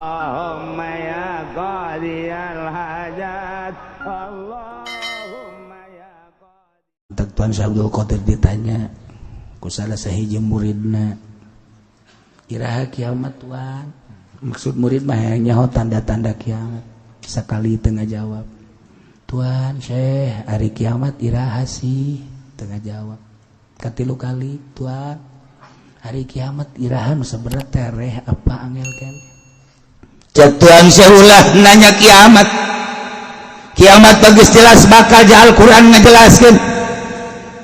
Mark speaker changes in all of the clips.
Speaker 1: اللهم يا قاضي الحاجات اللهم يا
Speaker 2: Tuan Tuan Syekh Abdul Qadir ditanya ku salah sahiji muridna, "Iraha kiamat, Tuan?" Maksud murid mah hayang nyaho tanda-tanda kiamat. Sekali teu ngajawab. "Tuan Syekh, ari kiamat iraha sih?" Teu ngajawab. Katilu kali, "Tuan, ari kiamat iraha?" Nu sebenarnya tereh apa angel kan.
Speaker 3: Cek Tuan Syekh, "Ulah nanya kiamat. Kiamat bagus jelas bakal ja Al-Quran ngajelaskeun.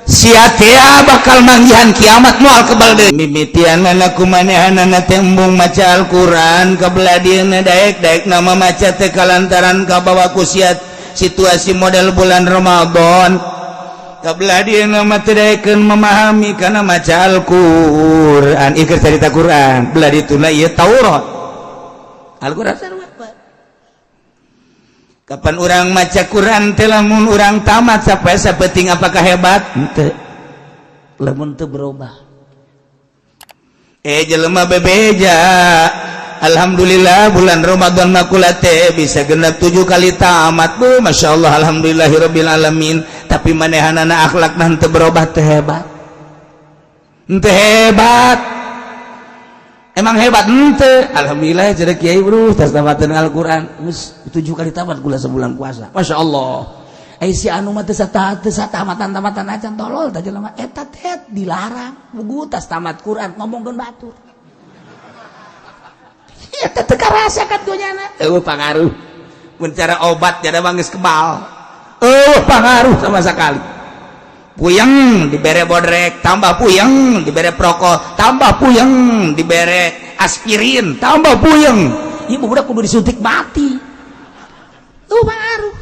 Speaker 3: Sia tea bakal manggihan kiamat, moal kebal deui." Mimitianana kumanehanana tembung maca Al-Quran kabelah dieuna, daek-daek nama maca teh kalantaran kabawa ku siat situasi model bulan Ramadan. Kabelah dieuna mah teu daekeun memahami kana maca Al-Quran. Ieu keur carita Quran, belah dituna ieu Taurat. Al-Quran sarua. Kapan urang maca Quran teh, lamun urang tamat sampai sapeting, apakah hebat? Henteu.
Speaker 2: Lamun teu berubah.
Speaker 3: Eh, jelema bebeja, "Alhamdulillah, bulan Ramadan makula teh bisa genap 7 kali tamat bu, Masya Allah, alhamdulillahirabbil alamin." Tapi manehanana akhlak teu berubah, teh hebat? Henteu hebat. Emang hebat henteu? "Alhamdulillah," jadi kiai, "bro, tas tamatan Al-Quran geus 7 kali tamat gula sebulan puasa, Masya Allah." Eh, si anu mah teu tamatan tamatan acan, tolol tah jelema eta teh. Dilarang bugu tas tamat Quran ngomongkeun batur, eta teu karasa kan dunyana. Eueuh pangaruh. Mun cara obat jadi mah geus kebal, eueuh pangaruh sama sekali. Puyeng dibere Bodrex, tambah puyeng, dibere Procold, tambah puyeng, dibere aspirin, tambah puyeng. Ibu budak kudu disuntik mati. Tuh pengaruh.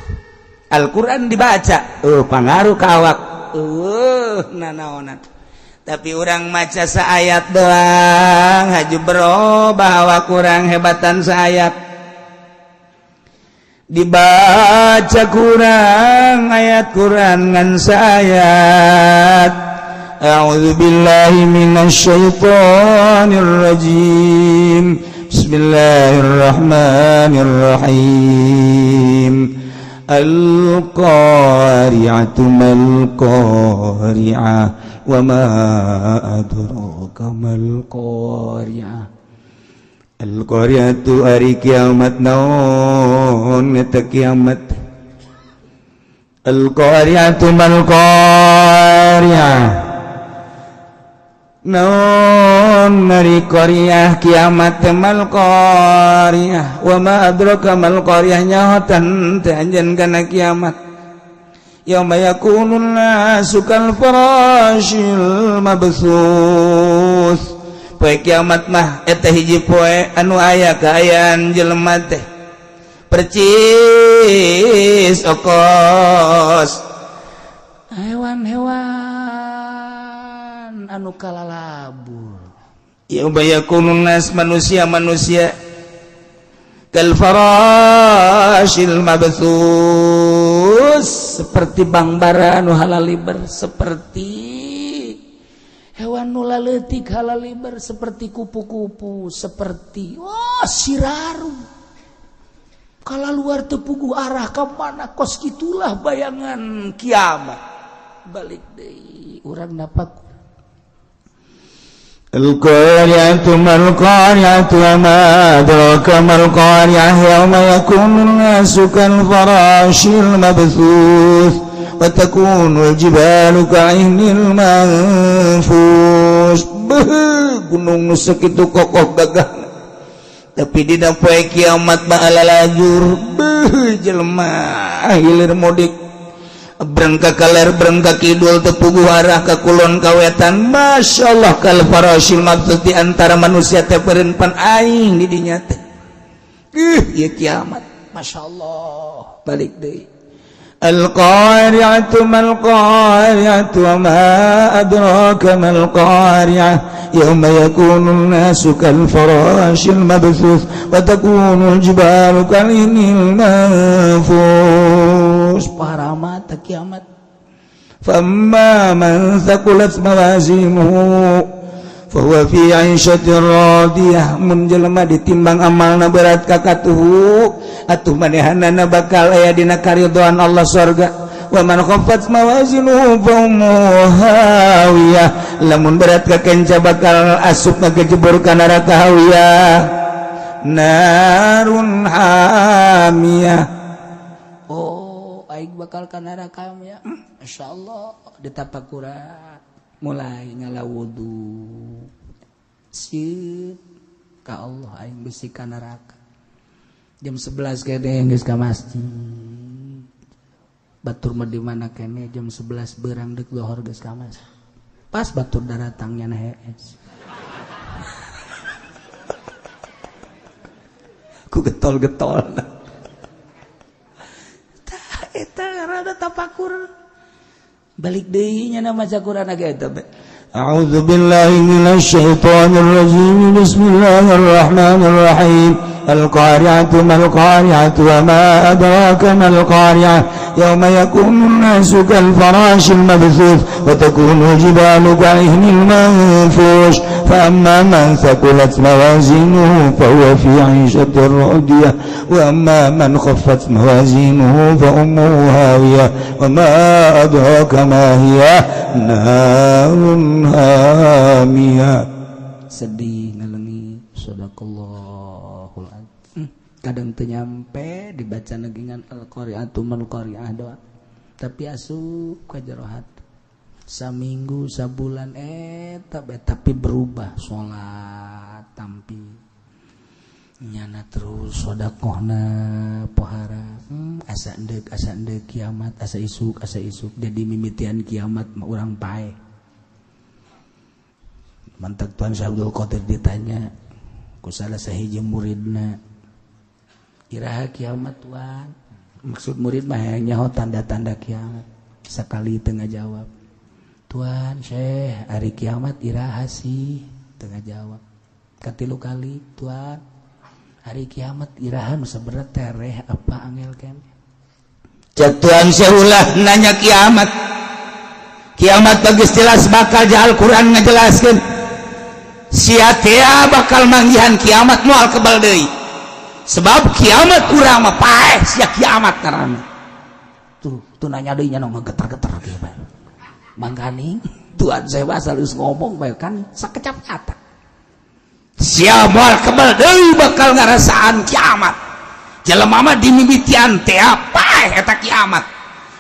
Speaker 3: Al-Quran dibaca, oh pengaruh ka awak, nanaonan. Tapi urang maca seayat doang haju berubah awak, kurang hebatan seayat dibaca, kurang ayat Quran ngan sayat. A'udzu billahi minasyaitonir rajim. Bismillahirrahmanirrahim. Al-qari'atu mal qari'ah wa ma adraka mal qari'ah. Al-qari'atu, ari kiamat naon eta kiamat? Al-qari'atu mal qari'ah, naon ari qari'ah kiamat? Mal qari'ah wa ma adraka mal qari'ah, nyahotan teh anjeun kana kiamat? Yauma yakunun nasu kal farashil mabtsus. Poe kiamat mah eta hiji poe anu aya kaayaan jelema teh percis okos
Speaker 2: hewan-hewan anu kalalabur.
Speaker 3: Yauma yakunun nas, manusia-manusia, kal farashil mabtsus,
Speaker 2: seperti bangbara anu halaliber, seperti hewan nu laletik halaliber, seperti kupu-kupu, seperti wah siraru kalau luar tepugu arah ke mana. Kos gitulah bayangan kiamat. Balik deui urang dapat.
Speaker 3: القارعة ما القارعة وما أدراك ما القارعة يوم يكون الناس كالفراش المبثوث وتكون الجبال كالعهن المنفوش. Gunung nu sakitu kokoh gagah, tapi dina poe kiamat mah alalajur. Beuh, jelema hilir mudik, brengka kaler, brengka kidul, teu puguh arah ka kulon ka wetan. Masya Allah, kal farasyil mabtsus, di antara manusia teh pan aing di dinya teh. Ih, ieu kiamat.
Speaker 2: Masya Allah, balik deui.
Speaker 3: القارعة ما القارعة وما أدراك ما القارعة يوم يكون الناس كالفراش المبثوث وتكون الجبال كالعهن المنفوش.
Speaker 2: Paramat kiamat.
Speaker 3: فأما من ثقلت موازينه. Fahuwa fi 'isyatir radiyah. Mun jelema ditimbang amalna berat ka katuhu, atuh manehanana bakal aya dina karidhoan Allah, sorga. Wa man khaffat mawazinuhu fa ummuhu hawiyah. Lamun berat ka kenca, bakal asup ngagejebur ka neraka hawiyah, narun hamiyah.
Speaker 2: Oh, aing bakal ka neraka ya. Insyaallah ditapakuran, mulai ngala wudu si ka Allah, aing bisi ka neraka. Jam 11 kene geus ka masjid. Batur mah di mana kene, jam 11 berang dek lohor geus ka masjid. Pas batur daratangnya na hees
Speaker 3: ku getol-getol.
Speaker 2: Tah, eta rada tapakur balik deui nya maca Quran ge eta.
Speaker 3: أعوذ بالله من الشيطان الرجيم. بسم الله الرحمن الرحيم. القارعة ما القارعة وما أدراك ما القارعة. يوم يكون الناس كالفراش المبثوث وتكون الجبال كالعهن المنفوش. فأما من ثقلت موازينه فهو في عيشة راضية، وأما من خفت موازينه فأمه هاوية، وما أدراك ما هي، نار حامية.
Speaker 2: Sedih ngalengi, sadaqallahul azim. Kadang teu nyampe dibaca negingan al-qari'atu mal qari'ah doa, tapi asup ka jero hati saminggu, sabulan eta bae, tapi berubah, salat tampi nyana, terus sodakohna pohara. Asa endek, asa endek kiamat, asa isuk, asa isuk. Jadi mimitian kiamat mah urang paeh. Mantak Tuan Syekh Abdul Qadir ditanya ku salah sahiji muridna, "Iraha kiamat, Tuan?" Maksud murid mah hayang nyaho tanda-tanda kiamat. Sekali teu ngajawab. "Tuan Syekh, ari kiamat iraha sih?" Teu ngajawab. Katilu kali, "Tuan, ari kiamat iraha?" Nu sebenerna tereh apa angel keneh.
Speaker 3: Cek Tuan Syekh, "Ulah nanya kiamat. Kiamat bagus jelas bakal ja Al-Quran ngajelaskeun. Sia tea bakal manggihan kiamat, moal kebal deui, sebab kiamat urang mah paeh sia kiamat karana."
Speaker 2: Tuh tuh nanya deui nya ngegeter-geter kieu bae. Mangkaning Tuan saya asal geus ngomong bae kan sakecap kata.
Speaker 3: Sia moal kebal deui bakal ngarasaan kiamat. Jelema mah dimimitian teh paeh eta kiamat.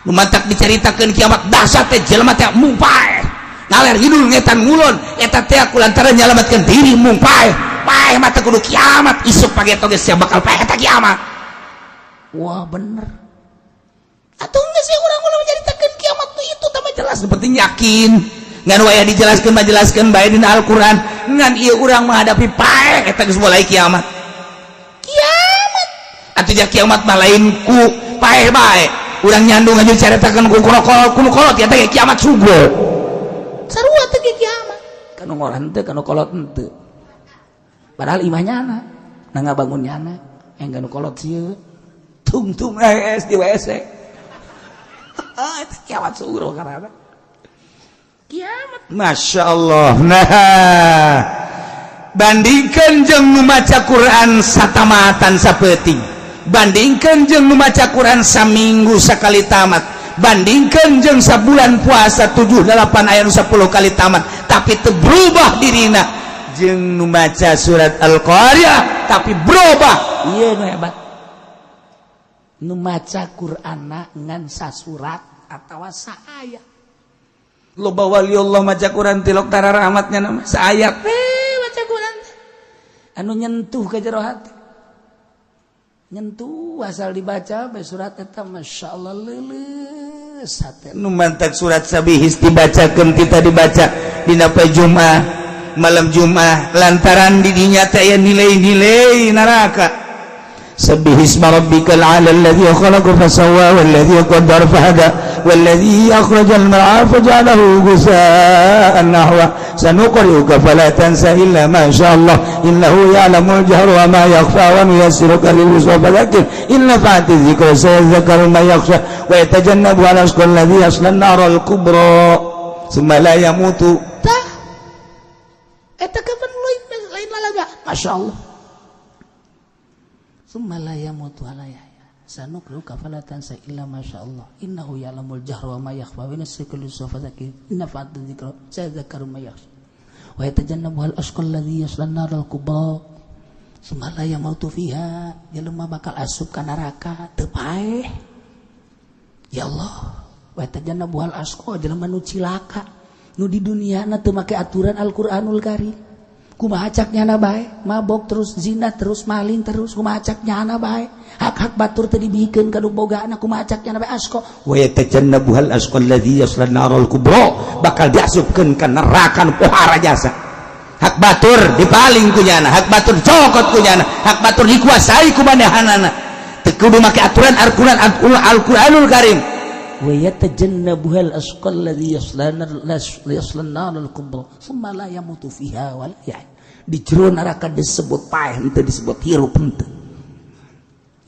Speaker 3: Nu mantak dicaritakeun kiamat dahsyat teh, jelema teh mung paeh ngaler ngidul ngetan ngulon eta teh kulantaran nyalamatkeun diri, mung paeh. Paeh mah teu kudu kiamat, isuk pageto ge sia bakal paeh eta kiamat.
Speaker 2: Wah, bener atuh. Geus sih urang ulah menceritakeun kiamat tuh, itu tambah jelas.
Speaker 3: Nu penting yakin. Ngan waya dijelaskeun mah jelaskeun bae dina Al-Qur'an, ngan ieu urang menghadapi paeh eta geus mulai kiamat. Kiamat atuh ja kiamat mah lain ku paeh bae. Urang nyandung aja caritakeun ku kolot, ku kolot ya teh kiamat sugo.
Speaker 2: Sarua teh ge kiamat kanu ngoran teh, kanu kolot henteu. Padahal imah nyana na ngabangun nyana yang kanu kolot sieun
Speaker 3: Tungtung es di WC.
Speaker 2: Ah, itu kiamat sugo karena kiamat.
Speaker 3: Masya Allah. Nah, bandingkan jeung nu maca Quran satamatan sapeuting, bandingkan jeung nu maca Quran saminggu sakali tamat, bandingkan jeung sabulan puasa 7 8 ayat 10 kali tamat tapi teu berubah dirina, jeung nu maca surat Al-Qari'ah tapi berubah.
Speaker 2: Iya, nu hebat nu maca Qur'anna ngan sasurat atawa saayat.
Speaker 3: Loba wali Allah maca Quran tilok tara rahmatnya nama saayat.
Speaker 2: Eh, maca Quran anu nyentuh ke jero hati, nyentuh asal dibaca bae surat eta, Masya Allah, leuleus hate.
Speaker 3: Nu mantak surat Sabihis dibacakeun, kita dibaca dina poe Jumat, malam Jumat, lantaran di dinya teh aya nilai-nilai neraka. Sabbihisma rabbikal a'la, alladzi khalaqa fasawwa, walladzi qaddara fahada, walladzi akhrajal mar'a faja'alahu ghusaan nahwa. Sanuqri'uka fala tansa illa ma syaa Allah, innahu ya'lamul jahra wa ma yakhfa, wa nuyassiruka lil yusra, fadzakir in nafa'ati dzikra, sayadhakkaru man yakhsha wa yatajannabuha al-ashqa alladzi yasla an-nara al-kubra, tsumma la yamutu.
Speaker 2: Tah, Masya Allah. Summa la yamutu wa la yahya. Sanuqri'uka fala tansa illa ma sya Allah. Innahu ya'lamul jahra wa ma yakhfa wa nusriku lisafadzaki. Inna fa'at dzikra sayadhakkaru may yakhsha. Wa yatajannabuhal ashqa alladhi yaslan naral kubra. Summa la yamutu fiha. Jelema bakal asup ka neraka teu paeh. Ya Allah. Wa yatajannabuhal ashqa, jelema nu cilaka. Nu di dunia na teu make aturan Al-Qur'anul Karim. Kumaha cak nyana bae, mabok terus, zina terus, maling terus, kumaha cak nyana bae, hak-hak batur teu dibikeun ka nu bogana, kumaha cak nyana bae, asqa.
Speaker 3: Wa yatajannabuhal asqa alladhi yaslan naral kubra, bakal diasupkeun ka neraka nu pohara jasa. Hak batur dipaling ku nyana, hak batur cokot ku nyana, hak batur dikuasai ku manehanana, teu kudu make aturan Al-Qur'an, Al-Qur'anul Karim.
Speaker 2: Wa yatajannabuhal asqa alladhi yaslan naral kubra summa la yamutu fiha wa la yahya. Di jero neraka disebut paeh henteu, disebut hirup henteu.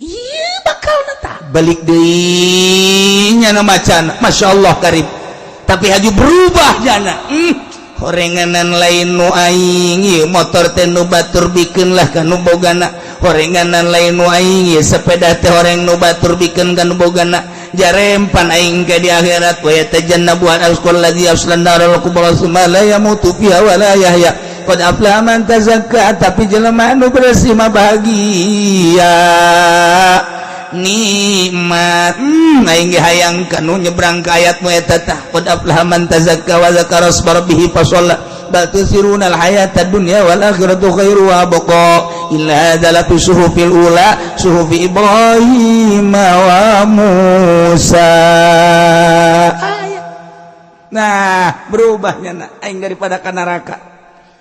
Speaker 2: Ieu bakal tah
Speaker 3: balik deui nyana macana Masya Allah karib, tapi haju berubah nyana. Horenganan lain nu aing ieu, motor teh nu batur, bikeun lah ka nu bogana. Horenganan lain nu aing ieu, sepeda teh horeng nu batur, bikeun ka nu bogana. Jarempan aing ke di akhirat. Wa yatajannabuhal asqal ladzi yaslan naral kubra summa la yamutu fiha wa la yahya. Qad aflaha man tazakka, tapi jelema anu bersih mah bahagia nikmat. Aing ge hayang kanu nyebrang ka ayat mu eta tah. Qad aflaha man tazakka wa dzakara asma rabbih fa shalla. Bal tusiruna al hayata dunya wal akhiratu khairu wa abqa. Illa hadza la fi suhufil ula, suhufi Ibrahim wa Musa. Nah, berubahnya nah aing daripada ka neraka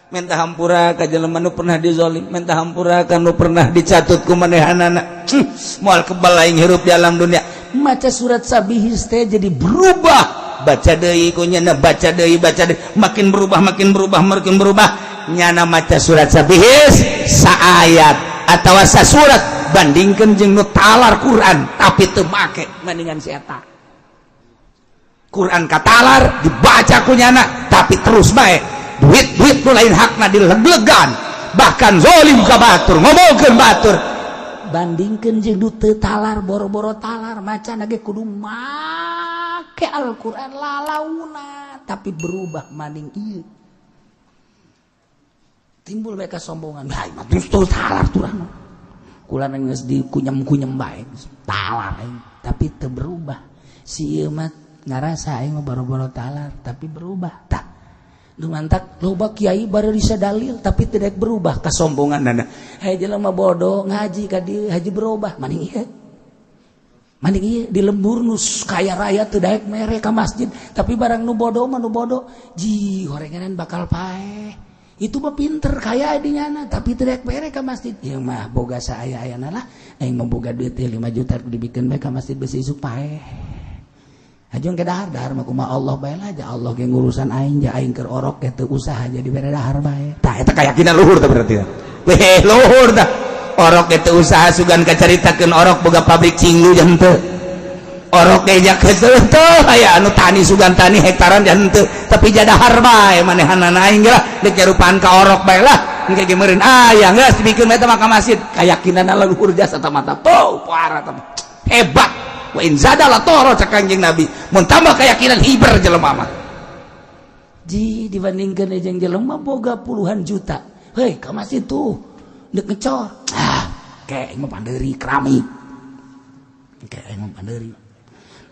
Speaker 3: minta hampura ka jelema nu pernah dizolim, minta hampura ka nu pernah dicatut ku manehanana. Moal kebal aing hirup di alam dunia.
Speaker 2: Maca surat Sabihis teh jadi
Speaker 3: berubah, baca deui ku nyana, baca deui, baca deui, makin berubah, makin berubah, makin berubah nyana. Maca surat Sabihis saayat atau sasurat bandingkan jeung nu talar Quran tapi teu make,
Speaker 2: mendingan si eta.
Speaker 3: Quran katalar dibaca ku nyana, tapi terus bae duit duit nu lain hakna dileglegan, bahkan zolim ka batur, ngomongkeun batur.
Speaker 2: Bandingkan jeung nu teu talar, boro-boro talar, maca ge kudu make Al-Qur'an lalauna, tapi berubah maning ieu timbul mereka sombongan. Hai mah terus terus talar turang kula geus dikunyem-kunyem bae talar aing, tapi teu berubah. Si ieu mah ngarasa aing mah boro-boro talar, tapi berubah. Tah, nu mantak loba kiai bari bisa dalil tapi tidak berubah
Speaker 3: Kesombongan nana.
Speaker 2: Hey, jelema bodoh ngaji ka dieu haji berubah maning ieu, maning ieu di lembur nu kaya raya teu daek mere ka masjid, tapi barang nu bodoh mah, nu bodoh ji horenganan bakal paeh, itu mah pinter kaya di nyana tapi teu daek mere ka masjid. Ieu mah boga saaya-ayana lah, aing mah boga duit 5 juta dibikeun bae ka masjid, besi isuk paeh. Ajung ke dahar, dahar mah kumaha Allah bae lah, ja Allah ge ngurusan aing, ja aing keur orok ge teu usaha, jadi bere dahar bae.
Speaker 3: Tah, eta keyakinan luhur tah berarti. Weh, luhur tah. Orok ge teu usaha, sugan kacaritakeun orok boga pabrik cinglu jam teu. Orok ge ja teu teu aya anu tani, sugan tani hektaran jam teu, tapi ja dahar bae manehanana. Aing ge lah deuk jarupaan ka orok bae lah. Engke ge meureun aya geus dibikeun eta mah ka masjid. Keyakinan luhur jasa mata. Tuh, parah tah. Hebat. Wa in zada la toro cak Kanjeng Nabi, mun tambah keyakinan hiber jelema mah.
Speaker 2: Ji dibandingkan jeung jelema boga puluhan juta, hei, ka masjid tuh dek ngecor, ah kayak mah panderi keramik, kayak mah panderi.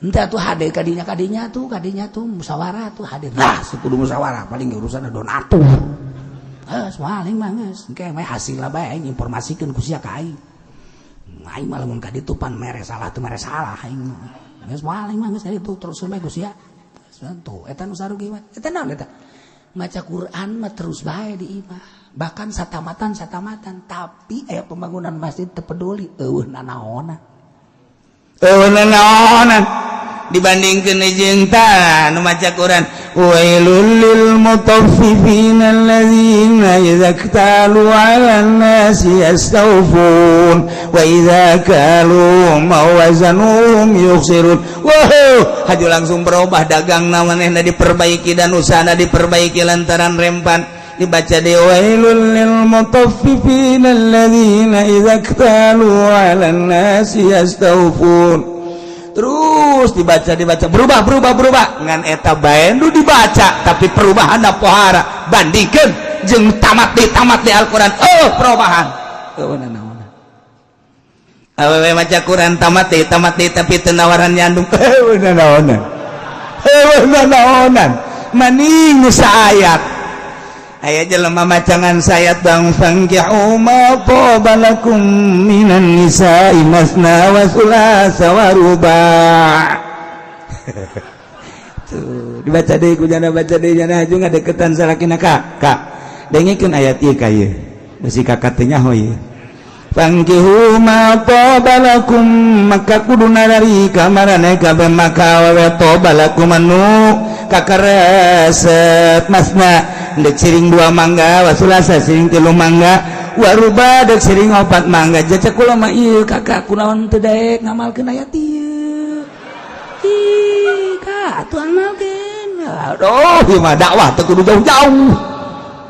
Speaker 2: Entah tuh hadir kadinya, kadinya tuh, kadinya tuh musyawarah tuh hadir.
Speaker 3: Nah, sekudu musyawarah paling urusan donatur.
Speaker 2: Eh, paling mah geus engke mah hasil lah bae aing informasikeun ku sia ka aing. Aing mah lamun ka ditu pan mere salah teu mere salah aing. Geus paling mah geus itu terus bae ku sia. Tuh, eta nu sarugi mah. Eta naon eta? Maca Quran mah terus bae di imah. Bahkan satamatan satamatan, tapi aya pembangunan masjid teu peduli, eueuh nanaonan.
Speaker 3: Eueuh nanaonan dibandingkeun jeung tah nu maca Quran. Wailul lil mutaffifin alladzina idza iktalu 'alan nasi yastawfun wa idza kaluhum aw wazanuhum yukhsirun. Wow, haju langsung berubah, dagang manehna diperbaiki dan usahana diperbaiki lantaran rempan. Dibaca di wailul lil mutaffifin alladzina idza iktalu 'alan nasi yastawfun. Terus dibaca, dibaca, berubah, berubah, berubah. Ngan eta bae nu dibaca, tapi perubahan pohara. Bandingkeun jeung tamat di tamat di Al-Qur'an, oh, perubahan. Oh, naon awewe maca Quran tamat di tamat di, tapi teu nawaran nyandung. Heueuh, naonan, heueuh, naonan. Maning saayat aya jelema macangan sayat bang, fankihu ma thaba lakum minan nisa'i masna wa thulatha wa ruba'. Tuh dibaca deui ku jana, baca deui jana, haju ngadeukeutan salakina, "Kak, kak, dengekeun ayat ieu ka ieu." Bisi kakak teh nyaho ieu. Fankihu ma thaba lakum, maka kudu narari ka maraneh kabeh maka awewe, thaba lakum anu kakaresep, masna dek siring dua mangga, wasulasa siring tilu mangga, waruba dek siring opat mangga. Jajak kula mah ieu, kakak, kunaon teu daek ngamalkeun ayat ieu? Ih, kak, atuh amalkeun. Aduh, ieu mah dakwah teu kudu jauh-jauh.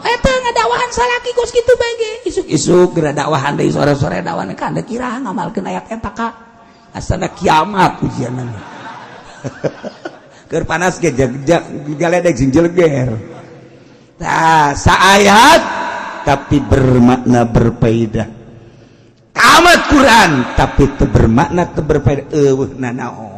Speaker 3: Eta ngadakwahan salaki kos kitu bae ge. Isuk-isuk geura dakwahan deui, sore-sore dakwahan kan da kira ngamalkeun ayat eta, kak. Asana kiamat ujianna. Keur panas ge galedeg sing jeleger. Tah, saayat tapi bermakna, berfaedah. Tamat Quran tapi teu bermakna, teu berfaedah, eueuh nanaon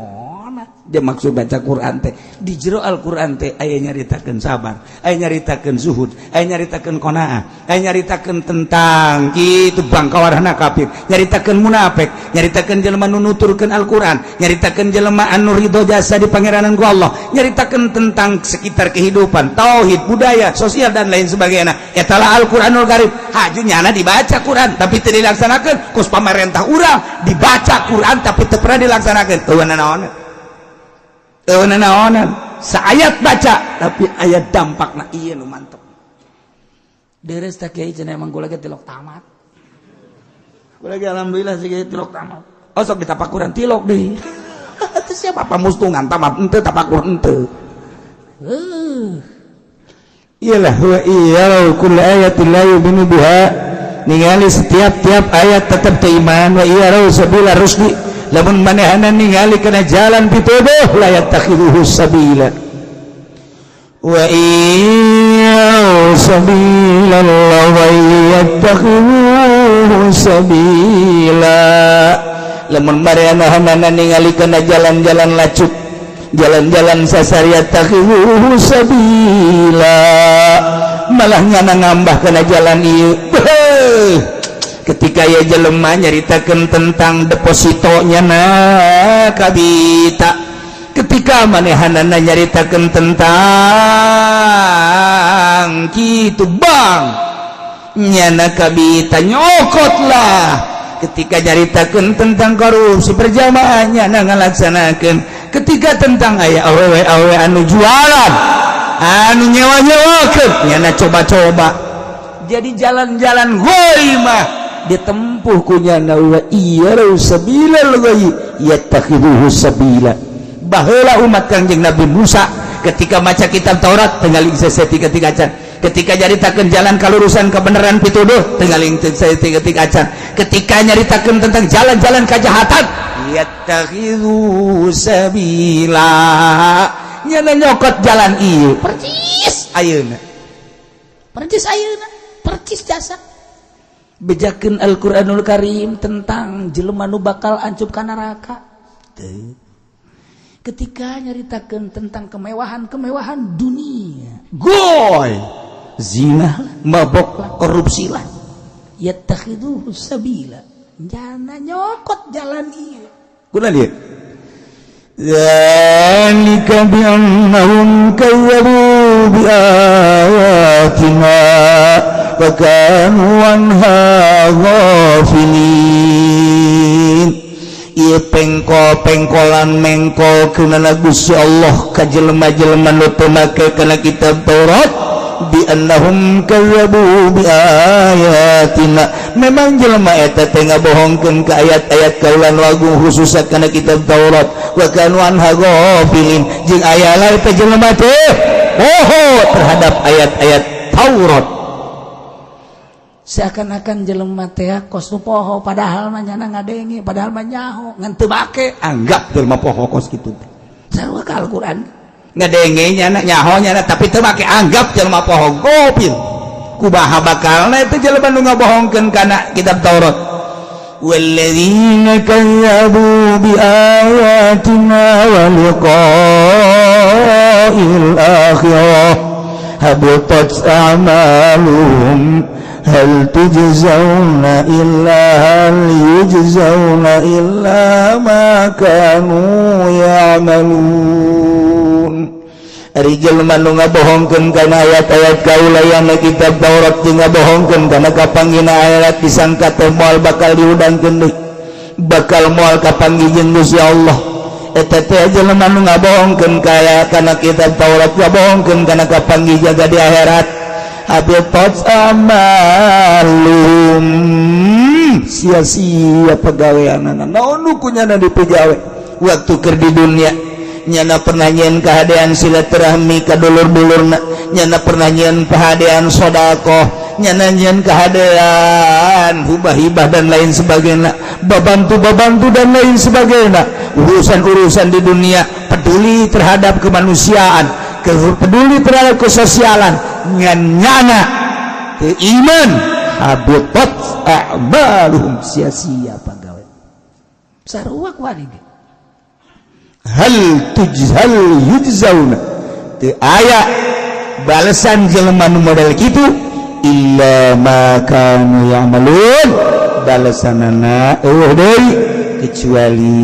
Speaker 3: dia maksud baca Quran teh. Di jero Al-Quran teh aya nyaritakeun sabar, aya nyaritakeun zuhud, aya nyaritakeun qanaah, aya nyaritakeun tentang kitu bangkawarana kafir, nyaritakeun munafik, nyaritakeun jelema nu nuturkeun Al-Quran, nyaritakeun jelema anu ridho jasa di pangeranan ku Allah, nyaritakeun tentang sekitar kehidupan, tauhid, budaya, sosial, dan lain sebagainya. Etalah Al-Quranul Karim. Haju nyana dibaca Quran tapi teu dilaksanakeun. Kos pamarentah urang, dibaca Quran tapi teu pernah dilaksanakeun, eueuh naon, naonan. Saayat baca tapi ayat dampak na iya nu mantep. Deres tak kiai cenah, emang kula ge tilok tamat. Kula ge alhamdulillah sih tilok tamat. Oh, sok ditapakuran tilok deui. Teu siapa pamustungan tamat henteu, tapakur henteu. Iyalah, wa iya kullu ayatin la yu'minu biha, ningali setiap-tiap ayat tetap teu iman. Wa iya sabila rusdi, lamun manehana ningali kana jalan pituduh, la yattakhiduhu sabila. Wa iya sabila wa yattakhiduhu sabila, lamun manehana ningali kana jalan-jalan lacut, jalan-jalan sasar, yattakhiduhu sabila, malah ngana ngambah kana jalan ieu. Ketika ya jelema nyaritakan tentang depositonya na kabita, ketika manehanana nyaritakan tentang gitu bang, nyana kabita nyokot lah. Ketika nyaritakan tentang korupsi berjamaah, nyana ngalaksanakan. Ketika tentang aya awewe awewe anu jualan, anu nyewa nyewakeun, nyana coba-coba. Jadi jalan-jalan goi mah ditempuh ku nyana. Wa iya sabilal ghayyi yattakhiduhu sabila. Baheula umat Kangjeng Nabi Musa ketika maca kitab Taurat tinggal tiga acan. Ketika nyaritakeun jalan kalurusan, kebenaran, pituduh, tinggal tiga acan. Ketika nyaritakeun tentang jalan-jalan kejahatan, yattakhidhu sabila, nyana nyokot jalan ieu percis ayeuna.
Speaker 2: Percis ayeuna, percis jasa. Bejakeun Al-Qur'anul Karim tentang jelema nu bakal ancup ka neraka. Teu. Ketika nyaritakeun tentang kemewahan-kemewahan dunia,
Speaker 3: goy, zina, mabok lah, korupsi lah.
Speaker 2: Yattakhidhuhu sabila, jana nyokot jalan ieu.
Speaker 3: Kuna lieu. ذلك بأنهم كذبوا بآياتنا وكانوا عنها غافلين. Ieu pengkol-pengkolan mengkol kana Gusti Allah ka jelema-jelema nu teu make kana kitab Taurat, bi annahum kazzabu bi ayatina, memang jelema eta teh ngabohongkeun ka ayat-ayat kaulan wagung, khususna kana kitab Taurat, wa kanu anha ghafilin, jeung aya lah eta jelema teh poho terhadap ayat-ayat Taurat.
Speaker 2: Seakan-akan jelema teh kos nu poho, padahal mah nyana ngadenge, padahal mah nyaho, ngan teu make.
Speaker 3: Anggap jelema poho kos kitu teh.
Speaker 2: Sarua ka Al-Qur'an.
Speaker 3: Ngadenge nyana, nyaho nyana, tapi teu make, anggap jelema poho. Gopil, kumaha bakalna itu jelema nu ngabohongkeun kana kitab Taurat?
Speaker 1: والذين كذبوا بآياتنا ولقاء الآخرة هبطت أعمالهم هل تجزون إلا هل يجزون إلا ما كانوا يعملون.
Speaker 3: Ari jelema nu ngabohongkeun kana ayat-ayat kaula yang kitab Taurat jeung ngabohongkeun kana kapanggihna akhirat, disangka teh moal bakal diudangkeun deui, bakal moal kapanggih jeung Gusti Allah. Eta teh jelema nu ngabohongkeun kaya kana kitab Taurat, ngabohongkeun kana kapanggih jaga di akhirat, habitat amalum, sia-sia pagaweanana. Naon nu kunyana dipigawe waktu keur di dunia? Nyana pernah nyieun kahadean silaturahmi ka dulur-dulurna, nyana pernah nyieun kahadean sodakoh, nyana nyieun kahadean hibah-hibah dan lain sebagainya, babantu-babantu dan lain sebagainya, urusan-urusan di dunia, peduli terhadap kemanusiaan, peduli terhadap kesosialan, ngan nyana teu iman, habitat a'maluhum, sia-sia pagawe.
Speaker 2: Sarua kuari ge.
Speaker 3: Hal tujhal yujzauna, teu aya balesan jelema nu model kitu, illa ma kanu ya'malun, balesanana euweuh deui kecuali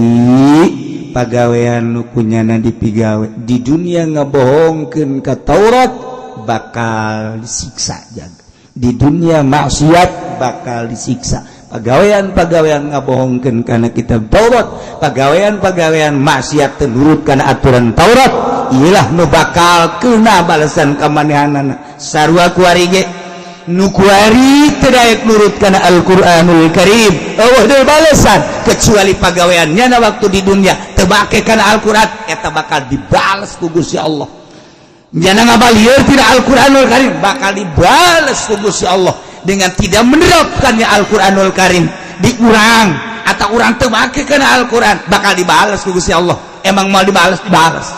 Speaker 3: pagawean nu kunyana dipigawe di dunia. Ngabohongkeun ka Taurat bakal disiksa jaga di dunia, maksiat bakal disiksa. Pagawean-pagawean ngabohongkeun kana kitab Taurat, pagawean-pagawean maksiat, teu nurut kana aturan Taurat, iyalah nu bakal kena balasan kamanehanana. Sarua kuari ge, nu kuari teu daek nurut kana Al-Qur'anul Karim, euweuh deui balasan kecuali pagawean nyana waktu di dunia teu make kana Al-Qur'an, eta bakal dibales ku Gusti Allah. Nyana ngabalieur tidak Al-Qur'anul Karim, bakal dibales ku Gusti Allah dengan tidak menerapkannya Al-Qur'anul Karim. Diurang atau urang teu make kana Al-Qur'an, bakal dibales ku Gusti Allah. Emang mau dibales, dibales.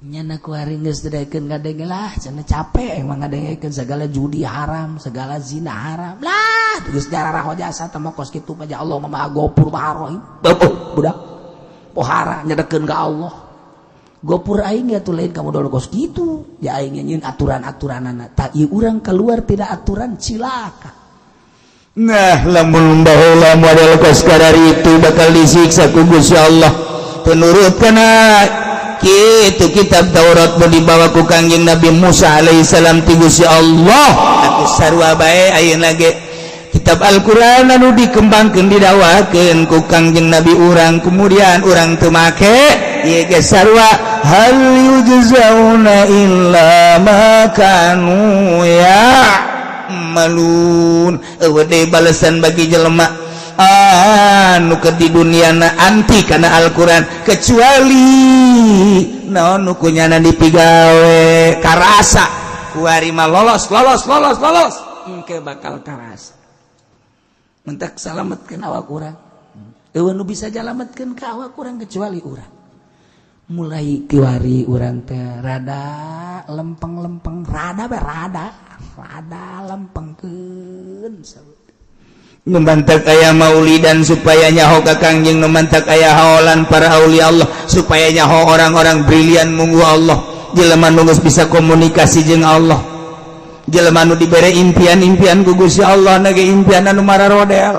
Speaker 2: Nyana kuari geus teu daekeun ngadenge lah cenah, capek emang ngadengekeun segala judi haram, segala zina haram lah, geus darah jasa teh kos kitu mah. Allah Maha Gopur, Maha Rahim. Oh, budak pohara nyedekeun ka Allah. Gopur aing ya tuh lain kamu dulu kos kitu ya, aing nyieun aturan-aturanana tak ieu, urang keluar tidak aturan, cilaka.
Speaker 3: Nah, lamun baheula model kos itu bakal disiksa ku Gusti Allah, teu nurut kana kitu kitab Taurat nu dibawa ku Kangjeng Nabi Musa alaihissalam ti Gusti Allah. Atuh sarua bae ayeuna ge kitab Al-Qur'an anu dikembangkeun, didakwakeun ku Kangjeng Nabi urang, kemudian urang teu make, ieu ge sarua,
Speaker 1: hal yujzauna illa ma kanu
Speaker 3: ya'malun, euweuh deui balesan bagi jelema anu keur di duniana anti kana Al-Qur'an kecuali naon nu kunyana dipigawe. Karasa kuari mah lolos, lolos, lolos, lolos, engke bakal karasa.
Speaker 2: Mentak salametkeun awak urang, euweuh nu bisa nyalametkeun ka awak urang kecuali urang. Mulai kiwari urang teh rada lempeng-lempeng, rada be, rada rada lempengkeun.
Speaker 3: Nu mantak aya maulidan supaya nyaho ka Kangjeng, nu mantak aya haolan para aulia Allah supaya nyaho orang-orang brilian munggu Allah, jelema nu geus bisa komunikasi jeung Allah, jelema nu dibere impian-impian ku Gusti Allah nage, impian anu mararodel.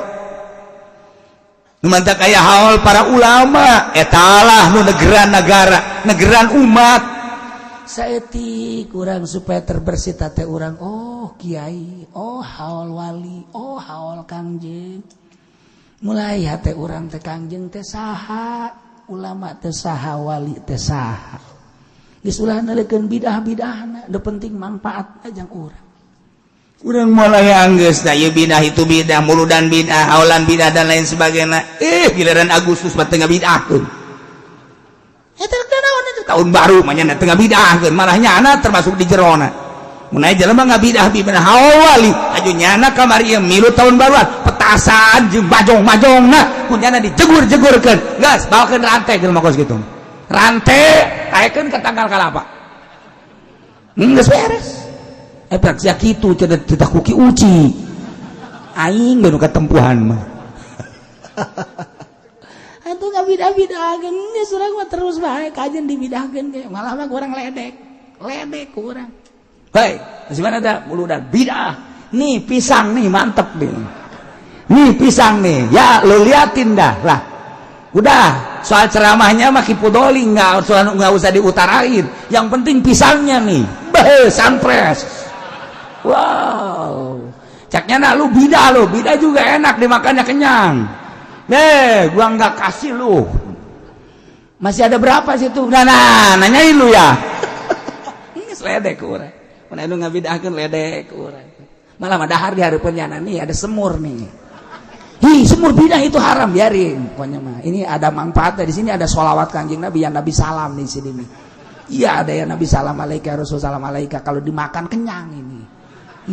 Speaker 3: Nu mantak aya haol para ulama, etalah nu negeran negara, negeran umat.
Speaker 2: Saeutik urang supaya terbersih teh urang, oh kiai, oh haol wali, oh haol Kangjeng. Mulai hate urang teh Kangjeng teh saha, ulama teh saha, wali teh saha, geus ulah nalikeun bidah-bidahna, nu penting manfaat jang urang.
Speaker 3: Urang mulai anggeus da ieu bidah, itu bidah, muludan bidah, haolan bidah, dan lain sebagainya. Giliran Agustus mah tengah bidahkeun. Eta naon itu tahun baru mah nya tengah bidahkeun, malah nyana termasuk di jerona. Mun aya jelema ngabidah bidah hawali aju nyana kamari ieu milu tahun baruan petasan jeung bajong-bajongna ku nyana dijegur-jegurkeun. Geus bawakeun rantai jelema kos kitu. Rantai taekeun ka tangkal kalapa. Geus beres. Eta sia kitu cenah titah kuki uci. Aing nu katempuhan mah.
Speaker 2: Atuh ngabidah-bidahkeun geus urang mah terus bae kajen dibidahkeun ge malah mah kurang ledek. Ledek kurang.
Speaker 3: Hei, masih mana dah? Mulu dah bidah. Nih pisang nih mantep nih. Nih pisang nih. Ya lu liatin dah lah. Udah, soal ceramahnya mah Ki Pudoli nggak usah diutarain. Yang penting pisangnya nih. Beh, sunfresh. Wow. Caknya nak lu bidah lu, bidah juga enak dimakannya kenyang. Nih, gua nggak kasih lu. Masih ada berapa situ? Nah, nah nanyain lu ya. Geus ledek urang. Mun anu ngabidahkeun ledek urang.
Speaker 2: Malah mah dahar di hareupeun nyana nih ada semur nih. Hi, semur bidah itu haram biarin. Pokoknya mah ini ada manfaatnya di sini ada sholawat Kanjeng Nabi yang Nabi salam di sini nih. Iya ada yang Nabi salam alaika Rasul salam alaika kalau dimakan kenyang ini.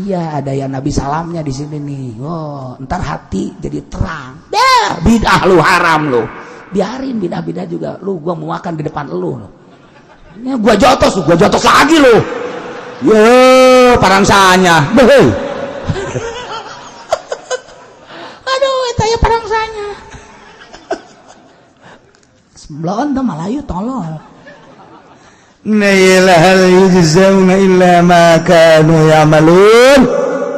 Speaker 2: Iya ada yang Nabi salamnya di sini nih. Oh, ntar hati jadi terang. Dah,
Speaker 3: bidah lu haram lu.
Speaker 2: Biarin bidah-bidah juga lu gua mau makan di depan lu.
Speaker 3: Ini gua jotos lagi lu. Yo, parangsanya. Beuh.
Speaker 2: Aduh, eta ya parangsanya. Sebelon tuh Malayu tolol.
Speaker 1: Naila hal yujzauna illa ma kanu ya'malun.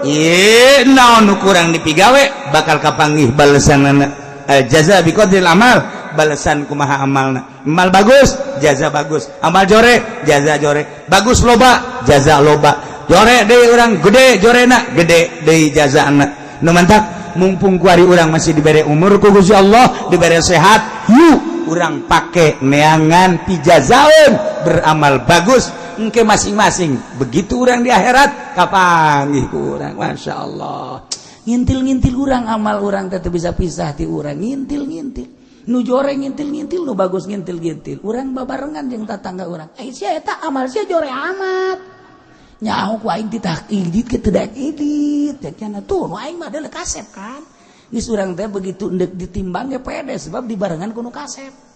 Speaker 3: Ieu naon nu kurang dipigawe bakal kapanggih balesanana. Jaza biqadril amal, balesan kumaha amalna. Amal bagus, jaza bagus. Amal jore, jaza jore. Bagus loba, jaza loba. Jore deui urang gede jorena, gede deui jazana. Nu mantak mumpung kuari urang masih dibere umur ku Gusti Allah, dibere sehat, yuk urang pake neangan pijazaun beramal bagus engke masing-masing begitu urang di akhirat kapanggih ku urang. Masya Allah,
Speaker 2: ngintil-ngintil urang amal urang teh bisa pisah ti urang ngintil-ngintil nu jore ngintil-ngintil nu bagus ngintil-ngintil urang babarengan jeung tatangga urang eh sia eta amal sia jore amat nyaho ku aing titah idit ke teu daek idit cenah tuh nu aing mah deuleu kasep kan geus urang teh begitu endek ditimbang ge pede sebab dibarengan ku nu kasep.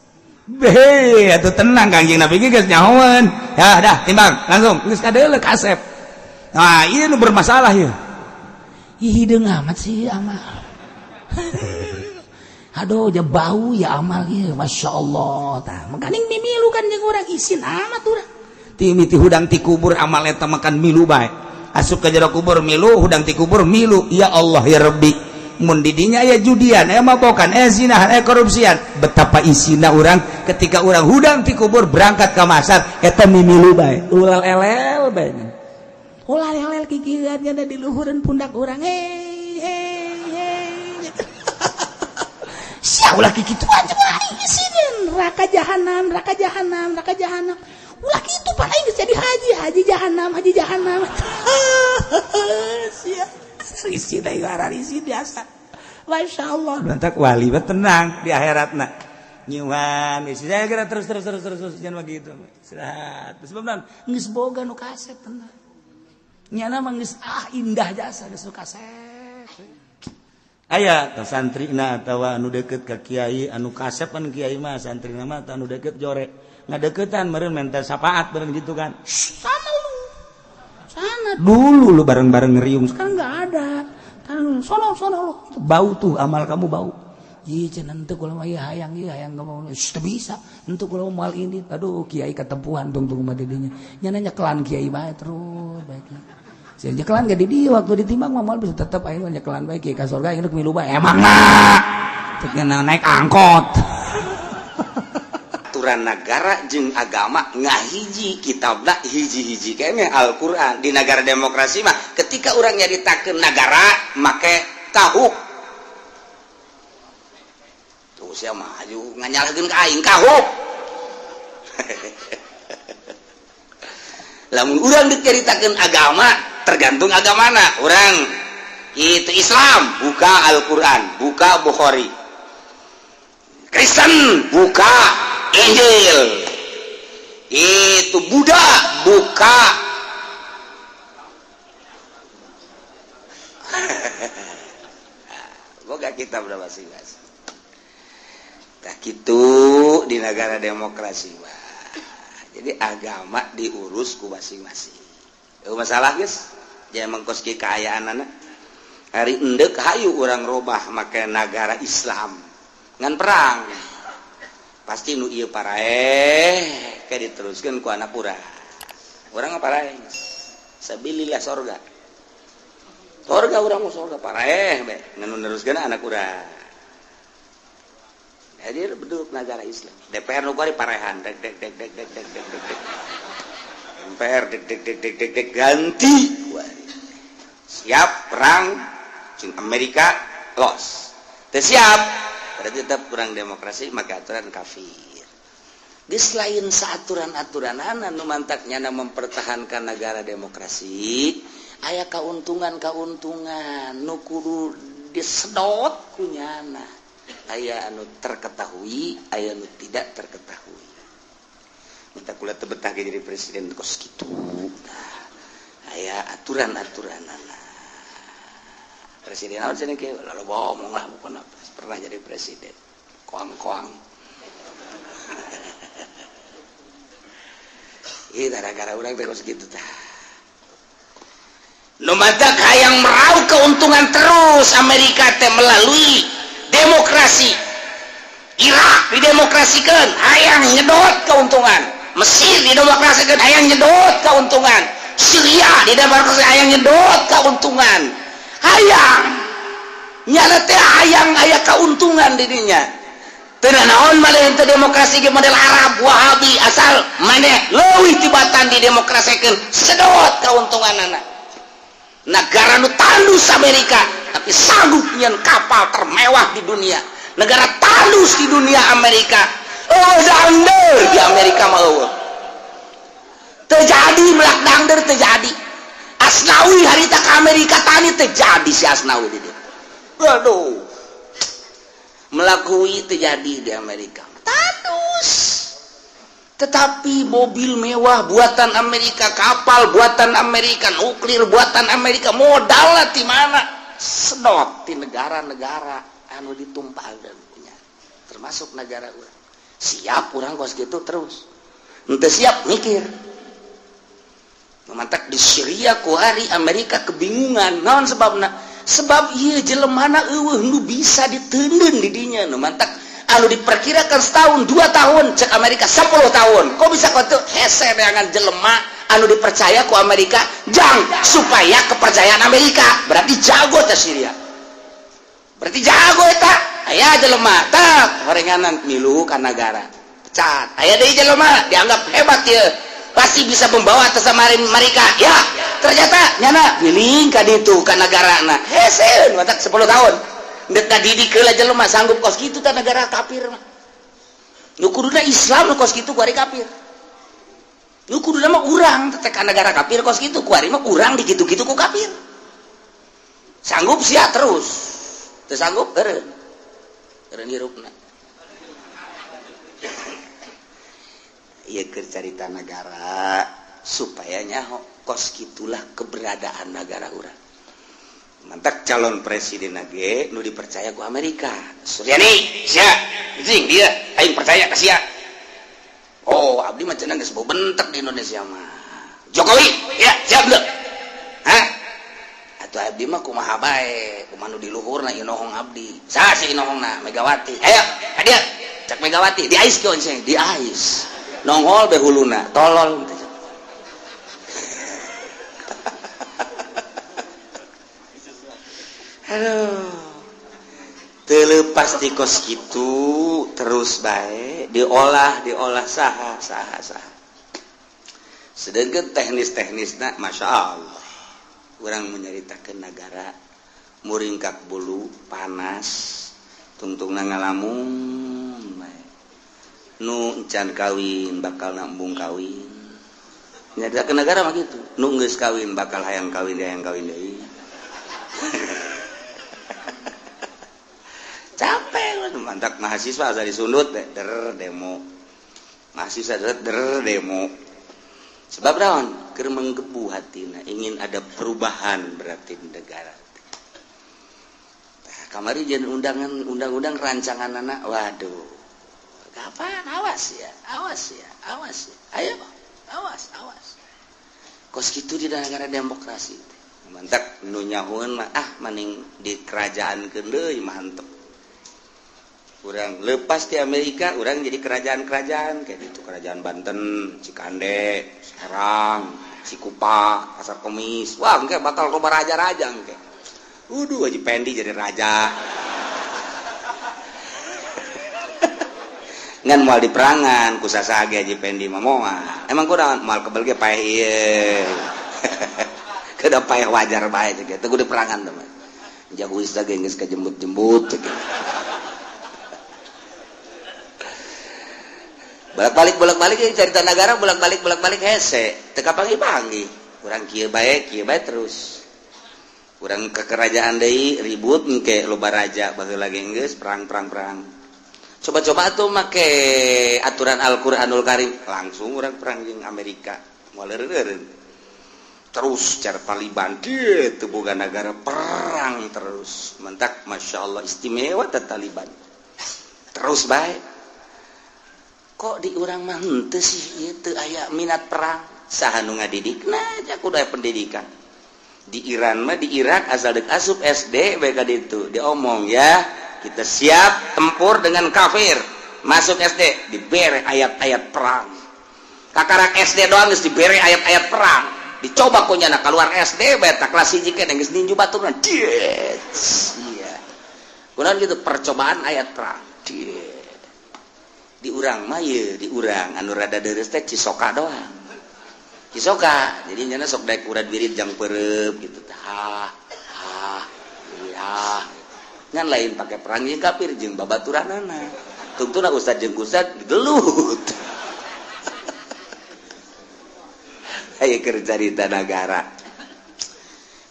Speaker 3: Beh, atuh tenang Kangjeng Nabi ge geus nyahoeun. Ya dah timbang langsung geus kadeuleu kasep. Nah, ieu nu bermasalah ieu.
Speaker 2: Ih hideung amat sih amal. Aduh, ja bau ya amal ieu, Masya Allah. Tah, makaning mimilu kan jeung urang isin amat urang.
Speaker 3: Ti hudang ti kubur amal eta makan milu bae. Asup ka jero kubur milu, hudang ti kubur milu. Ya Allah ya Rabbi. Mun di dinya aya judian, aya mabokan, aya zinahan, aya korupsian. Betapa isina urang ketika urang hudang ti kubur berangkat ke masar eta mimilu bae. Ulal elel bae.
Speaker 2: Ulah elel kikieuan nya di luhureun pundak urang. Hei hei hei. Sia ulah kikituan jeung aing isinin neraka jahanam, neraka jahanam, neraka jahanam. Ulah kitu pan aing geus jadi haji, haji jahanam, haji jahanam. Sia isin aing isin biasa. Masya Allah.
Speaker 3: Lantak wali mah tenang di akhiratna. Nyiuhan, isi saya kira terus terus terus terus terus jangan begitu. Istirahat. Sebab naon?
Speaker 2: Geus boga nu kasep tenang. Nyana mah geus ah indah jasa geus nu kasep.
Speaker 3: Aya tah santrina atawa anu deket ka kiai anu kasep kan kiai mah santrina mah anu deket jore. Ngadeukeutan meureun menta syafaat meureun gitu kan.
Speaker 2: Sana lu. Sana
Speaker 3: dulu lu bareng-bareng ngeriung
Speaker 2: sekarang enggak ada. Sono sono lu.
Speaker 3: Bau tuh amal kamu bau.
Speaker 2: Ih cenah henteu kula mah ieu hayang ieu hayang mau teu bisa. Henteu kula moal ini. Aduh kiai katempuhan tungtung mah di dinya. Nya nyekelan kiai bae terus bae. Sia nyekelan ge di dieu waktu ditimbang mah moal bisa tetep aing mah nyekelan bae kiai ka surga aing milu bae. Emang mah
Speaker 3: cek naik angkot. Aturan negara jeung agama ngahiji kitabna hiji-hiji kene Al-Qur'an. Di negara demokrasi mah ketika urang nyaritakeun negara make kahuk tuh sia maju nganyalahkeun ka aing kahuk. Lamun urang diceritakeun agama tergantung agamana urang itu Islam buka Al-Qur'an, buka Bukhari, Kristen buka Injil, itu Buddha buka Boga kita udah masing-masing. Tah kitu di negara demokrasi mah. Jadi agama diurus ku masing-masing. Eueuh masalah geus, jangan mengkos ki kaayaanana. Hari endek hayu urang robah make nagara Islam. Ngan perang. Pasti nu ieu paraeh ke diteruskeun ku anak urang. Urang mah paraeh. Sabilillah sorga. Sorga urang mah sorga paraeh be. Ngan nu neruskeun anak urang. Jadi bentuk negara Islam. DPR nu kuari parehan dek dek dek dek dek dek dek dek. MPR dek dek dek dek dek dek ganti. Siap perang jeung Amerika los. Teu siap berarti tetap kurang demokrasi maka aturan kafir. Geus lain saaturan-aturanana nu mantak nyana mempertahankan negara demokrasi, aya kauntungan-kauntungan nu kudu disedot ku nyana. Aya anu terketahui, aya anu tidak terketahui. Minta kula teu betah ge jadi presiden kos kitu. Nah, aya aturan-aturanana. Presiden naon cenah kieu lalu bohong lah bukan apa. Pernah jadi presiden. Koang-koang. Ih gara-gara urang teh kos kitu tah. Nu matak hayang meraup keuntungan terus Amerika teh melalui demokrasi. Irak didemokrasikan hayang nyedot keuntungan, Mesir didemokrasikan hayang nyedot keuntungan, Syria didemokrasikan hayang nyedot keuntungan, hayang nyana teh hayang aya keuntungan didinya. Teu naon maneh teu demokrasi ge model Arab Wahabi asal maneh leuwih tibatan didemokrasikeun sedot keuntunganana. Negara nu tandus Amerika tapi sanggup nyeun kapal termewah di dunia. Negara tandus di dunia Amerika. Oh dangder di Amerika mah eueuh. Terjadi melak dangder terjadi. Asnawi harita ke Amerika tani terjadi si Asnawi di dieu. Aduh. Melakui terjadi di Amerika. Tandus. Tetapi mobil mewah buatan Amerika, kapal buatan Amerika, nuklir buatan Amerika, modalnya di mana? Sedot di negara-negara anu ditumpahkeun punya. Termasuk negara urang. Siap urang kos gitu terus. Henteu siap mikir. Mantak di Syria kuari Amerika kebingungan. Naon sebabna? Sebab ieu jelemana eueuh nu bisa diteundeun di dinya. Nu mantak anu diperkirakan setahun 2 tahun cek Amerika 10 tahun. Kok bisa kau tuh hese dengan jelema anu dipercaya ku Amerika jang supaya kepercayaan Amerika berarti jago teh Syria, berarti jago eta aya jelema tak horenganan milu ka negara pecat aya deui jelema dianggap hebat ieu pasti bisa membawa atas mereka ya ternyata nyana giling ka ditu ka negarana hese matak 10 tahun dek didik heula jelema sanggup kos kitu tah negara kafir mah. Nu kuduna Islam nu kos kitu kuari kafir. Nu kuduna mah urang teh ka negara kafir kos kitu kuari mah urang dikitu-kitu ku kafir. Sanggup sia terus. Teu sanggup eureun. Eureun hirupna. Ieu keur carita negara supaya nyaho kos kitulah keberadaan negara urang. Mantak calon presiden ge nu dipercaya ku Amerika. Suryani, sia, anjing dia, aing percaya ka sia. Oh, abdi mah cenah geus bau bentek di Indonesia mah. Jokowi, ya, siap deuk. Hah? Atuh abdi mah kumaha bae, kumaha nu di luhurna inohong abdi. Saha sih inohongna? Megawati. Ayo, ka dieu. Cak Megawati, di ais kieu cenah, di ais. Nongol be huluna, tolol. Aduh, terlepas di kos gitu terus baik diolah diolah saha saha saha. Sedangkan teknis-teknisna, masya Allah, orang menyeritakan negara muringkak bulu panas, tungtungna ngalamun, bae. Nu encan kawin bakal nambung kawin. Nyaritakeun negara mah gitu. Nu geus kawin bakal hayang kawin deui. Capek mantak mahasiswa asa disundut der demo. Mahasiswa der demo. Sebab naon? Keur menggebu hatina, ingin ada perubahan berarti di negara. Kamari jeung undangan undang-undang rancangan anak, waduh. Kapan? Awas ya, awas ya, awas ya. Ayo, awas, awas. Kos kitu di negara demokrasi. Mantap nu nyahoeun mah ah maning di kerajaankeun deui mantep. Urang lepas di Amerika, urang jadi kerajaan-kerajaan kayak gitu, kerajaan Banten, Cikande, Serang, Cikupa, Pasar Kemis. Wah, engke bakal loba raja-raja engke. Uduh, Haji Pendi jadi raja. Ngan moal di perangan ku saha ge Haji Pendi mah moal. Emang kurang moal kebel ge paeh ieu. Kada paeh wajar bae cek teu kudu perangan teh mah. Jago geus ge geus kajembut-jembut cek. Bolak-balik cerita negara bolak-balik hese teu kapanggih-panggih. Urang kieu bae terus. Urang ke kerajaan deui ribut engke loba raja baheula ge geus perang-perang-perang. Coba-coba tuh make aturan Al-Qur'anul Karim langsung urang perang jeung Amerika moal eureun. Terus cara Taliban kieu boga negara perang terus. Mentak Masya Allah istimewa teh Taliban. Terus bae. Kok di urang mah henteu sih ieu teu aya minat perang. Saha nu ngadidikna aja kudu aya pendidikan. Di Iran mah di Irak asal deuk asup SD bae ka ditu diomong ya kita siap tempur dengan kafir. Masuk SD dibere ayat-ayat perang. Kakarak SD doang geus dibere ayat-ayat perang. Dicoba ku nyana keluar SD bae ta kelas 1 keneh geus ninju baturna. Iya. Kunaon gitu percobaan ayat perang. Di urang mah ye di urang anu rada deures teh Cisoka doang. Cisoka jadi nyana sok daek urad wirid jang pereup gitu tah. Ha iya. Ngan lain pakai perang jeung kafir jeung babaturanana. Tungtuna ustad jeung ustad gelut. Aya keur carita nagara.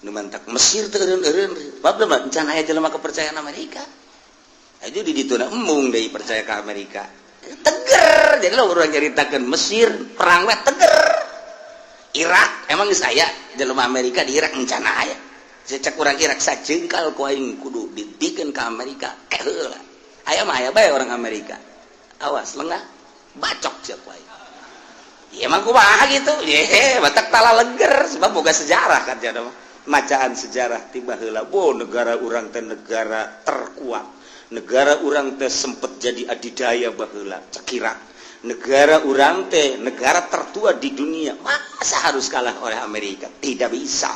Speaker 3: Nu mantak Mesir teh eureun-eureun. Bab mah encan aya jelema kepercayaan Amerika. Aja di ditu na embung deui percaya ka Amerika. Teger jadi lo urang nyaritakeun Mesir perang we teger. Irak emang geus aya jelema Amerika di Irak encan aya. Cecek urang Irak sajengkal ku aing kudu ditikeun ka Amerika eh heula. Aya mah aya bae orang Amerika. Awas lengah bacok sia ku aing. Ya emang kumaha gitu. Ye batak tala leger sebab boga sejarah kan jadi mah. Macaan sejarah tiba heula bo negara urang teh negara terkuat. Negara urang teh sempet jadi adidaya baheula cekira. Negara urang teh negara tertua di dunia, masa harus kalah oleh Amerika? Tidak bisa.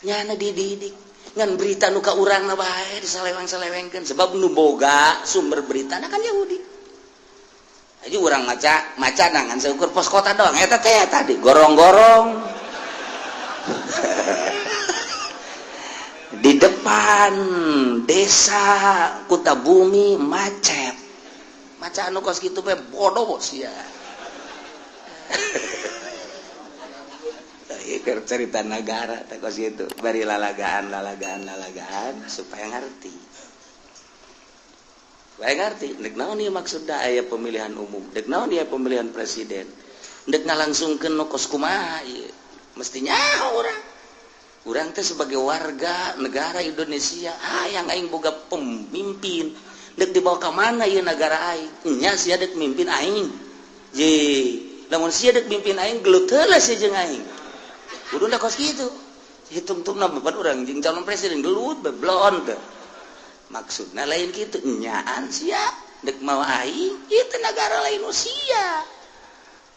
Speaker 3: Nyana dididik ngan berita nu ka urang na bae disaleweng-salewengkeun sebab nu boga sumber beritana kan Yahudi. Jadi urang maca maca ngan seukur pos kota doang eta teh tadi gorong-gorong. Di depan desa Kutabumi macet. Maca anu kos kitu bae bodoh sia. Ieu cerita negara teh kos kitu, bari lalagaan lalagaan lalagaan supaya ngarti. Supaya ngarti, dek naon ieu maksudna aya pemilihan umum, dek naon ieu pemilihan presiden. Dek ngalangsungkeun nu kos kumaha ieu. Mestinya urang. Urang teh sebagai warga negara Indonesia, hayang aing boga pemimpin. Dek dibawa ka mana ieu negara aing? Nya sia dek mimpin aing. Ye, lamun sia dek mimpin aing gelut heula sia jeung aing. Kuduna kos kitu. Hitung-tungna beban urang jeung calon presiden gelut beblon teh. Maksudna lain kitu, nyaan sia dek mawa aing, ieu teh nagara lain sia.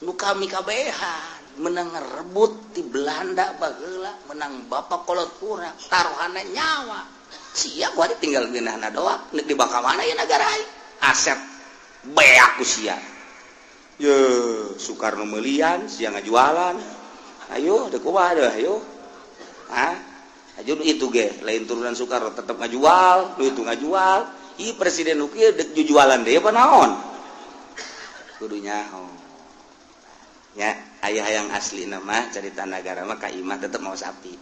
Speaker 3: Nu kami kabehan menang rebut di Belanda baheula, menang bapak kolot urang, taruhanna nyawa. Sia gua tinggal geunahna doang, nek dibawa ka mana ieu nagara aing? Aset beak ku sia. Ye, Soekarno meulian, sia ngajualan. Ayo, dek kumaha deh, ayo. Hah? Ayo itu ge, lain turunan Soekarno tetep ngajual, nu itu ngajual. Ih presiden nu kieu dek jujualan deui apa naon? Kudu nyaho. Ya, ayah yang asli nama cerita negara mah ka imah tetep mau sapi.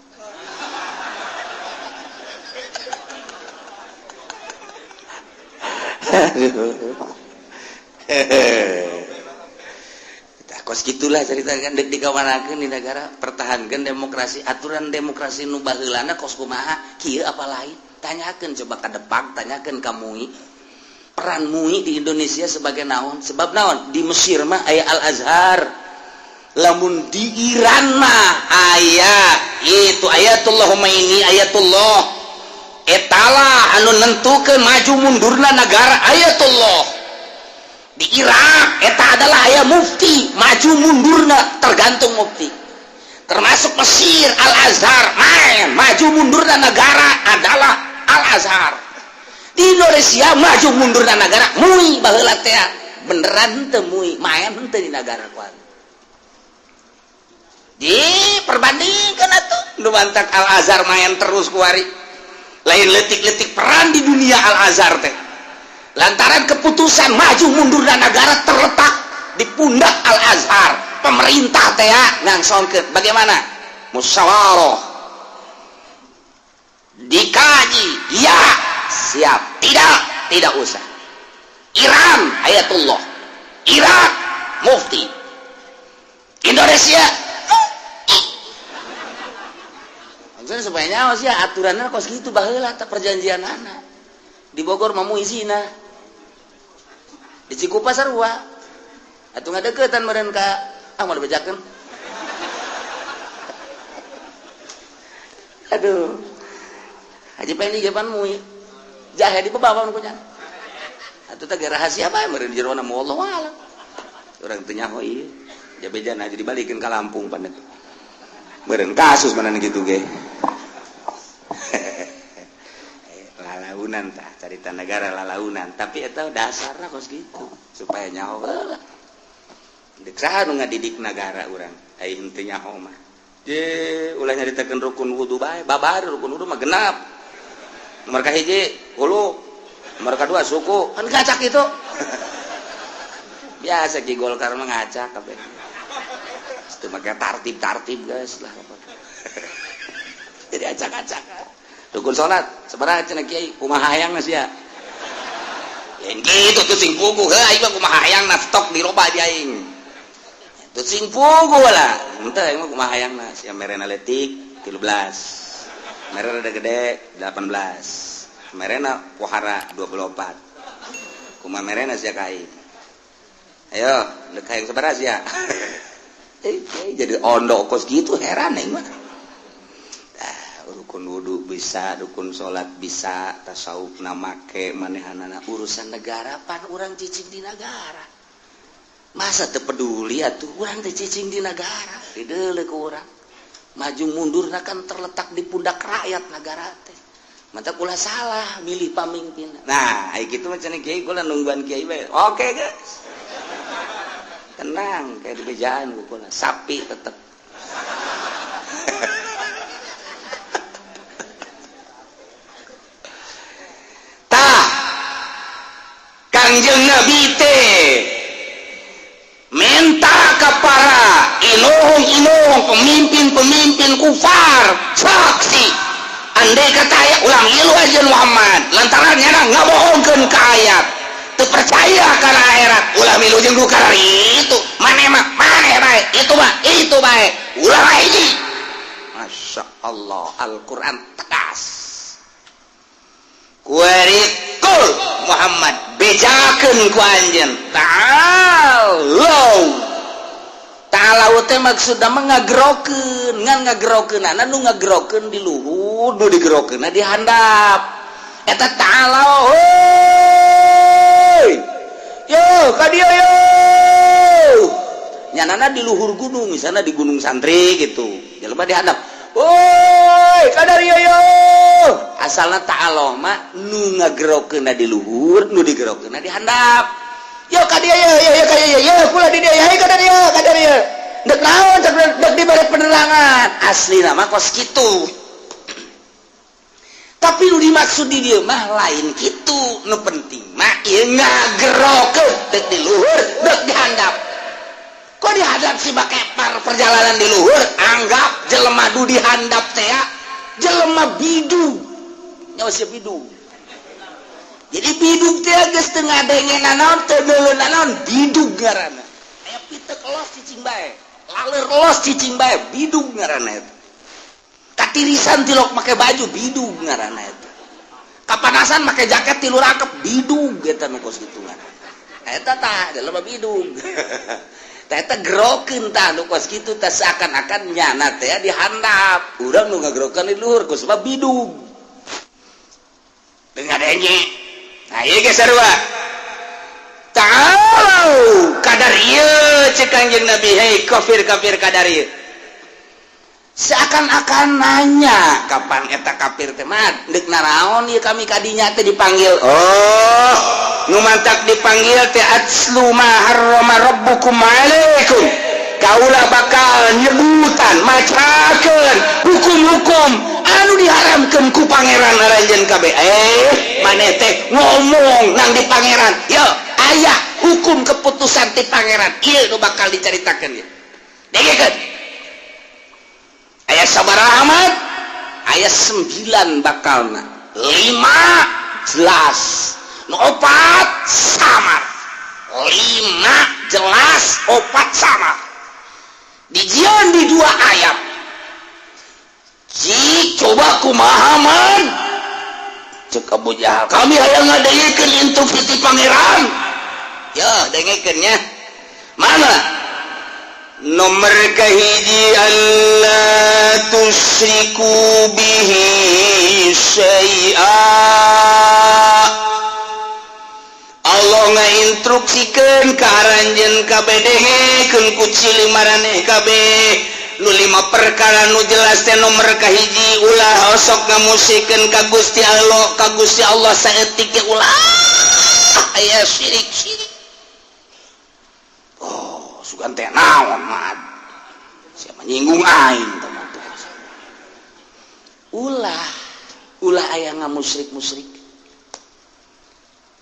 Speaker 3: Kos gitulah cerita kan dek dikawanakeun di negara pertahankan demokrasi, aturan demokrasi nu baheulana kos kumaha kieu apa lain Tanyakan coba ke Depag, tanyakan ka MUI, peran MUI di Indonesia sebagai naon. Sebab naon? Di Mesir mah aya Al Azhar, lamun di Iran mah aya itu Ayatullah Khomeini. Ayatullah etala anu nentukeun maju mundurna negara. Ayatullah di Irak eta adalah aya mufti, maju mundurna tergantung mufti. Termasuk Mesir, Al Azhar main maju mundurna negara adalah Al Azhar. Di Indonesia maju mundurna negara MUI. Baheula teh beneran teu MUI main henteu di negara kuat? Di perbandingkan atuh, nu mantak Al Azhar main terus kuari. Lain letik-letik peran di dunia Al Azhar teh, lantaran keputusan maju mundurna negara terletak di pundak Al Azhar. Pemerintah teh ngangsongkeun bagaimana musyawarah, dikaji, ya siap, tidak, tidak usah. Iran Ayatullah, Irak mufti, Indonesia. Maksudnya supaya nyawa sih aturannya kos gitu baheula teh perjanjian anak. Di Bogor mah izina. Di Cikupa sarua. Atuh ngadeukeutan meureun ka ah mau dibejakeun. Aduh. Haji Pendi ge pan MUI. Jahe di bebawan ku nya. Atuh teh rahasia bae meureun jerona, wallahu alam. Urang teu nyaho ieu. Jabejana aja dibalikeun ka Lampung pan itu. Meureun kasus mana gitu ge. Lalaunan tah carita negara lalaunan, tapi eta dasarna kos gitu supaya nyaho heula. Deuk saha nu ngadidik nagara urang ai henteu nyaho mah? Je ulah nyaritakeun rukun wudu bae, babar rukun wudu mah genap. Nomor kahiji hulu, nomor kadua suku, kan ngacak itu. Biasa ki Golkar mah ngacak kabeh. Itu make tartib-tartib guys lah. Jadi acak-acak. Rukun salat sabaraha cenah kiai? Kumaha hayangna sia? Lain kitu tuh sing puguh heuh, aing mah kumaha hayangna, stok diroba di aing. Tuh sing puguh lah. Henteu, aing mah kumaha hayangna sia. Merena letik 13, merena rada gede 18, merena pohara 24. Kumaha merena sia ka aing? Ayo, deuk hayang sabaraha sia? Eh, jadi ondo kos gitu, heran aing mah. Rukun wudhu bisa, rukun salat bisa, tasawuf make manehanana. Urusan negara pan urang cicing di negara, masa teu peduli atuh? Urang teh cicing di negara, dideuleu ku urang. Maju mundurna kan terletak di pundak rakyat negara teh. Mantap, ulah salah milih pamimpin. Nah, ai kitu mah cenah kiai, kula nungguan kiai bae. Oke guys, tenang, kayak di bejaan ku kula sapi tetep. Tah, Kangjeng Nabi teh minta ke para inuhung-inuhung, pemimpin-pemimpin kufar, saksi andai kata aya ulah ngilu aja Muhammad, lantaran nyana ngabohongkeun ka ayat, teu percaya kana akhirat. Ulah milu jeung nu itu maneh mah, maneh bae, itu mah itu bae, ulah hiji. Masya Allah, Al-Quran tegas. Kuari kul Muhammad, bejakeun ku anjeun, ta'alau. Ta'alau teh maksudna mah ngagerokeun, ngan ngagerokeunana nu ngagerokeun di luhur, nu digerokeunna di handap. Eta ta'alau, hoi yo ka dieu yo, nyanana di luhur gunung, misalnya di Gunung Santri gitu, jelema di handap, woi kadar yo yo. Asalna ta'alau mah nu ngagerokeunna di luhur, nu digerokeunna di handap. Yo ka dieu yo, yo yo ka dieu yo, kula di dieu, hai kadar yo, kadar yo. Dek naon? Dek dek dibere penerangan. Asli nama kos kitu, tapi nu dimaksud di dieu mah lain kitu. Nu penting mah ieu ngagerokeun dek di luhur dek di handap. Kok dihadap si bakepar perjalanan di luhur, anggap jelema du dihandap teh jelema bidug, nyawa siap bidug. Jadi bidug teh geus teu ngadenge nanaon, teu deuleu nanaon, bidug ngaranna. Aya pitek los cicing bae, laler los cicing bae, bidug ngaranna eta. Katirisan tilok make baju, bidug ngaranna eta. Kapanasan make jaket tilu rangkep, bidug eta nu kos kitu. Eta tah jelema bidug. Tah, eta gerokeun tah nu kos kitu tah, seakan-akan nyana teh di handap. Urang nu ngagerokeun di luhur ku sebab bidug. Teu ngadenge. Nah, ieu ge sarua. Ta'alau kadar ieu, cek Kanjeng Nabi, hei kafir-kafir, kadar ieu. Seakan-akan nanya kapan eta kafir teh, "Mat, deuk naraon ieu kami kadinya teh dipanggil?" Oh, nu mantak dipanggil teh, "Atlu ma harrama rabbukum alaikum." Kaula bakal nyebutan, macakeun hukum-hukum anu diharamkeun ku Pangeran aranjeun kabeh. Eh, maneh teh ngomong nang di Pangeran. Yo, aya hukum keputusan ti Pangeran ieu nu bakal dicaritakeun ieu. Dengekeun. Aya sabaraha amat? Aya 9 bakalna. 5 jelas, nu 4 samar. 5 jelas, 4 samar. Dijieun di dua ayat. Cik, coba kumaha, man? Cek Abu Jahal, "Kami hayang ngadengekeun instruksi ti Pangeran." Ya, dengekeun nya. Mana? Nomor kahiji, alla tusyriku bihi syai'a. Allah ngainstruksikeun ka aranjeun kabeh, dengekeun ku cili maraneh kabeh, nu lima perkara nu jelas teh, nomor kahiji, ulah osok ngamusikeun ka Gusti Allah, ka Gusti Allah saeutik ge ulah aya syirik syirik. Oh, sugan teh naon, mat? Siapa nyinggung aing teh? Ulah, ulah aya ngamusyrik musyrik.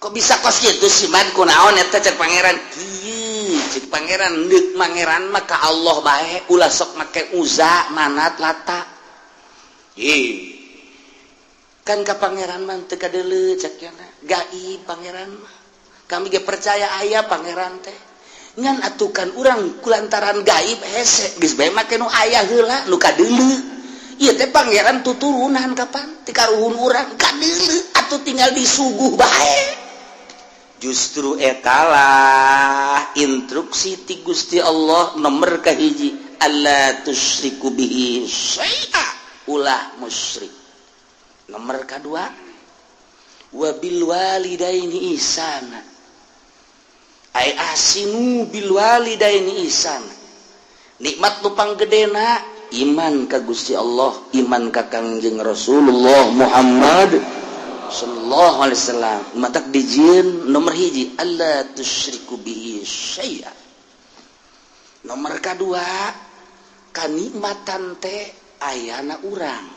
Speaker 3: Kok bisa kos gitu sih, man? Kunaon eta? Cek Pangeran kieu, cek Pangeran, deuk Pangeran mah ka Allah bae, ulah sok make Uza, Manat, Lata. Ih, kan ka Pangeran mah teu kadeuleu, cek nya gaib Pangeran mah. Kami ge percaya aya Pangeran teh, ngan atukan urang kulantaran gaib hese, geus bae make nu aya heula, nu kadeuleu. Ieu teh Pangeran tuturunan kapan ti karuhun urang kadeuleu, atuh tinggal disuguh bae. Justru etalah instruksi ti Gusti Allah nomor kahiji, alla tusyriku bihi syai'a, ulah musyrik. Nomor kedua, wabil walidaini ihsana, ay ahsinu bil walidaini ihsana. Nikmat nu panggedena iman ka Gusti Allah, iman ka Kangjeng Rasulullah Muhammad sallallahu alaihi wasallam. Matak dijieun nomor hiji, alla tusyriku bihi syai'a. Nomor kedua, kanikmatan teh ayana urang,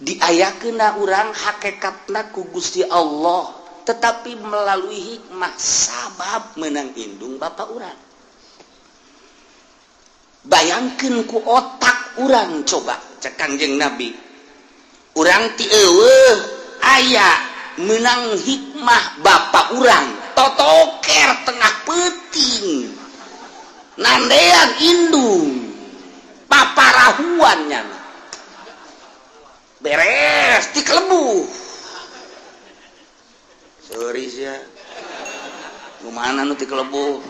Speaker 3: diayakeuna urang hakikatna ku Gusti Allah, tetapi melalui hikmah sabab menang indung bapak urang. Bayangkan ku otak urang coba, cek Kangjeng Nabi, urang ti eueuh aya menang hikmah bapak urang totoker tengah peuting nandean indung paparahuannya, beres ti kelebu. Sorry ya, nu mana nu ti kelebu?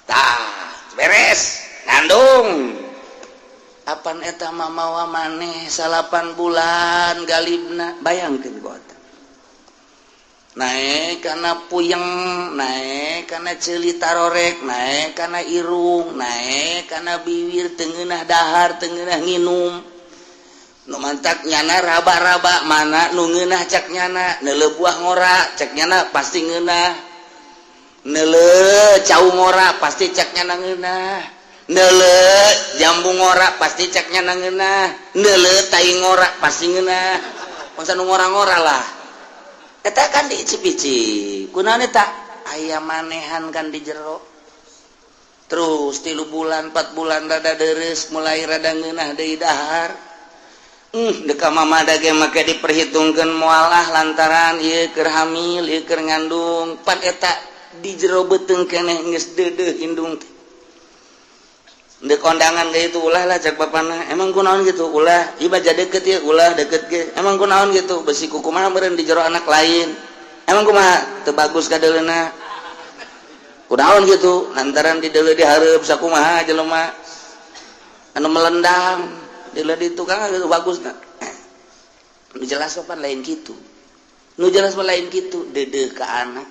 Speaker 3: Tah, beres ngandung, apan eta mamawa maneh 9 bulan galibna. Bayangkeun ku otak, naik karena puyeng, naik karena ceuli tarorek, naik karena irung, naik karena bibir, teu ngeunah dahar, teu ngeunah nginum. Nu mantak nyana raba-raba mana nu ngeunah. Cek nyana neuleu buah ngora, cek nyana pasti ngeunah. Neuleu cau ngora, pasti cek nyana ngeunah. Neuleu jambu ngora, pasti cek nyana ngeunah. Neuleu tai ngora, pasti ngeunah. Masa nu ngora-ngora lah eta kan diicip-icip. Kunaon eta? Aya manehan kan di jero. Terus 3 bulan, 4 bulan, rada deres, mulai rada ngeunah deui dahar. Deka mama dage make diperhitungkeun mualah, lantaran ieu keur hamil, ieu keur ngandung. Pan eta di jero beuteung keneh geus deudeuh indung teh. Ndek kondangan kayak itu ulah lah cak bapana. Emang kunaon gitu ulah, iba deket ya ulah deket ge. Emang kunaon gitu besi kumaha meureun di jero anak lain. Emang kumaha teu bagus kadeuleuna. Kunaon gitu lantaran di deuleu dihareup sakumaha jelema anu melendang deuleu di tukang gitu bagus na. Nu jelas sopan lain kitu. Nu jelas mah lain kitu deudeuh ka anak.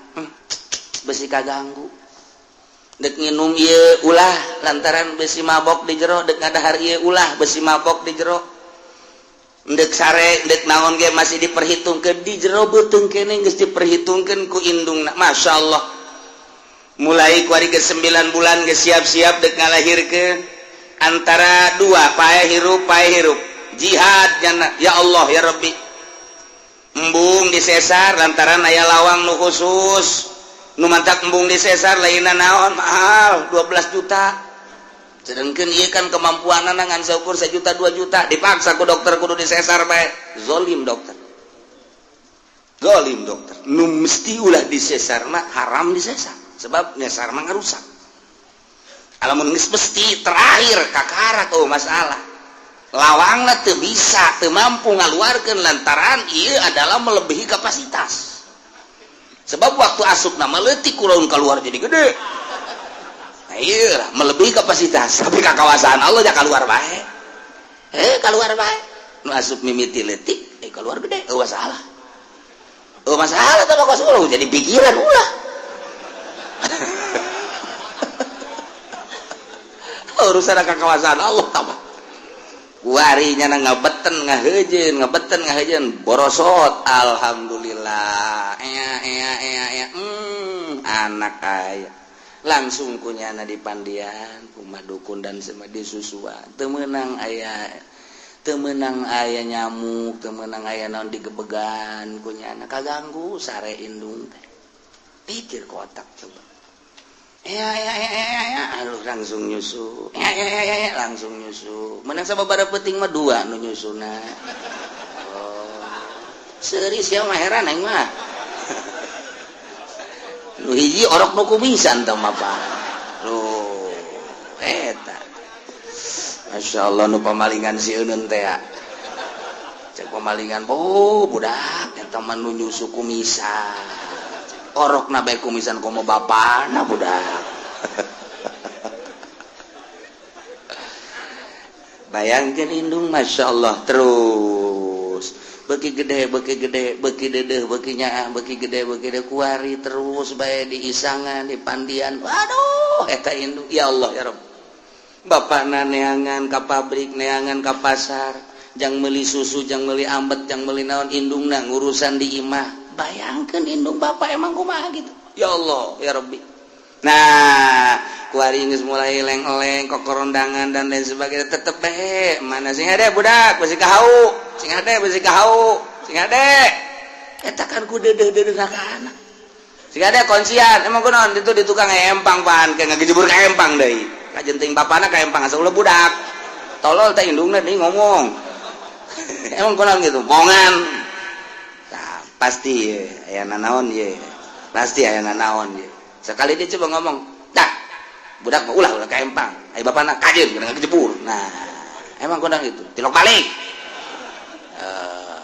Speaker 3: Besi kaganggu. Dek nginum ieu ulah lantaran besi mabok di jero, dek ngadahar ieu ulah besi mabok di jero, dek sare dek naon ge masih diperhitungkeun di jero beuteung keneh geus diperhitungkeun ku indungna. Masya Allah, mulai kuari ke 9 bulan geus siap-siap dek ngalahirkeun, antara dua pae hirup pae hirup jihad jana. Ya Allah ya Rabbi, embung disesar lantaran aya lawang nu khusus nu mantak embung disesar lainna naon mahal 12 juta, sedangkan ieu kan kemampuanana ngan saukur 1 juta 2 juta, dipaksa ku dokter kudu disesar bae. Zolim dokter, zolim dokter. Nu mesti ulah disesar mah haram disesar, sebab nyesar mah ngarusak. Alamun geus mesti terakhir kakara tuh masalah lawangna teu bisa, teu mampu ngaluarkeun lantaran ieu adalah melebihi kapasitas. Sebab waktu asup nama leutik kurang keluar jadi gede. Nah, iya melebihi kapasitas, tapi kakawasan Allah ya keluar bae. Keluar bae. Nu asup mimiti leutik, keluar gede, eueuh masalah. Eueuh masalah teh kos ulah jadi pikiran ulah. Urusan kakawasan Allah tah. Kuarinya ngabeten ngahejeun, ngabeten ngahejeun, borosot alhamdulillah. Ea ea ea ea. Anak aya. Langsung kunyana di pandian, kumah dukun dan semua disusuan. Teu meunang aya, teu meunang aya nyamuk, teu meunang aya naon digebegan kunyana kaganggu sare indung teh. Pikir kotak coba. Ya ya ya ya ya, aduh langsung nyusu. Ya ya ya ya, langsung nyusu. Menang sababaraha peuting mah dua nu nyusuna. Oh. Seuri sia mah heran aing mah. Nu hiji orok nu kumisan teh mah Pak. Loh, eta. Masya Allah nu pamalingan si eunun teh ya. Cek pamalingan, oh budak eta mah nu nyusu kumisan. Orok na bae kumisan komo bapana budak. Bayangkeun indung Masya Allah terus beki gede beki gede beki dedeh beki nyaah beki gede beki gede kuari terus bae di isangan di pandian. Waduh eta indung ya Allah ya Rabb. Bapana neangan ka pabrik neangan ka pasar jang meuli susu jang meuli ambet jang meuli naon indungna ngurusan di imah. Bayangkan indung bapak emang kumaha gitu. Ya Allah ya Rabbi. Nah kuari geus mulai leng-leng kokorondangan dan lain sebagainya tetep bae mana sing hade budak besi kahau sing hade besi kahau sing hade eta kan ku deudeuh-deudeuh ka anak sing hade kuncian emang kunaon itu di tukang empang pan kayak ngagejebur ka empang deui kajenting bapana ka empang asa ulah budak tolol teh indungna deui ngomong. Emang kunaon gitu bongan pasti aya nanaon ye, pasti aya nanaon ye. Sekali dia coba ngomong, dah budak mah ulah ulah ka empang, ai bapana kajeun kana ngejebur. Nah, emang kondang itu, tilok balik.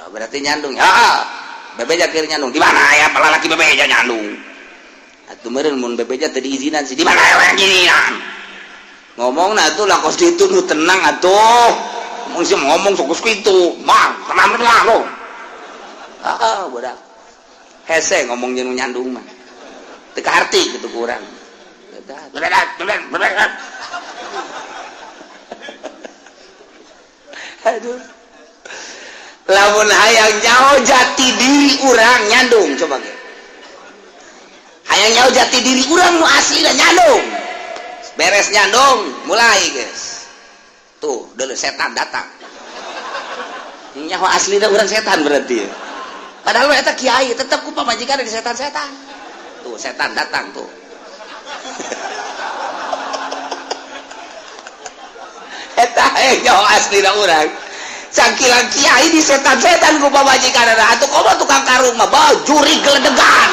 Speaker 3: Berarti nyandung. Ya, bebeja keur nyandung. Di mana aya lalaki bebeja nyandung? Atuh meureun mun bebeja teu diizinan sih, di mana aya ngirinan? Ngomongna atuh lah kos ditu nu tenang atuh. Mun sih ngomong sok kos kitu, mang, tenang tenang lo. Ah, budak hese ngomong jeung nyandung mah teu kaharti kitu ku urang. Aduh, lamun hayang nyaho jati diri urang nyandung coba ge. Hayang nyaho jati diri urang nu asli nyandung. Beres nyandung mulai guys. Tuh, deuleu setan datang. Nyaho asli urang setan berarti. Padahal eta kiai tetep ku pamajikan di setan-setan. Tuh setan datang tuh. Eta nyaho asli urang. Cangkilang kiai di setan-setan ku pamajikan atuh komo tukang karung mah bajuri geledegan.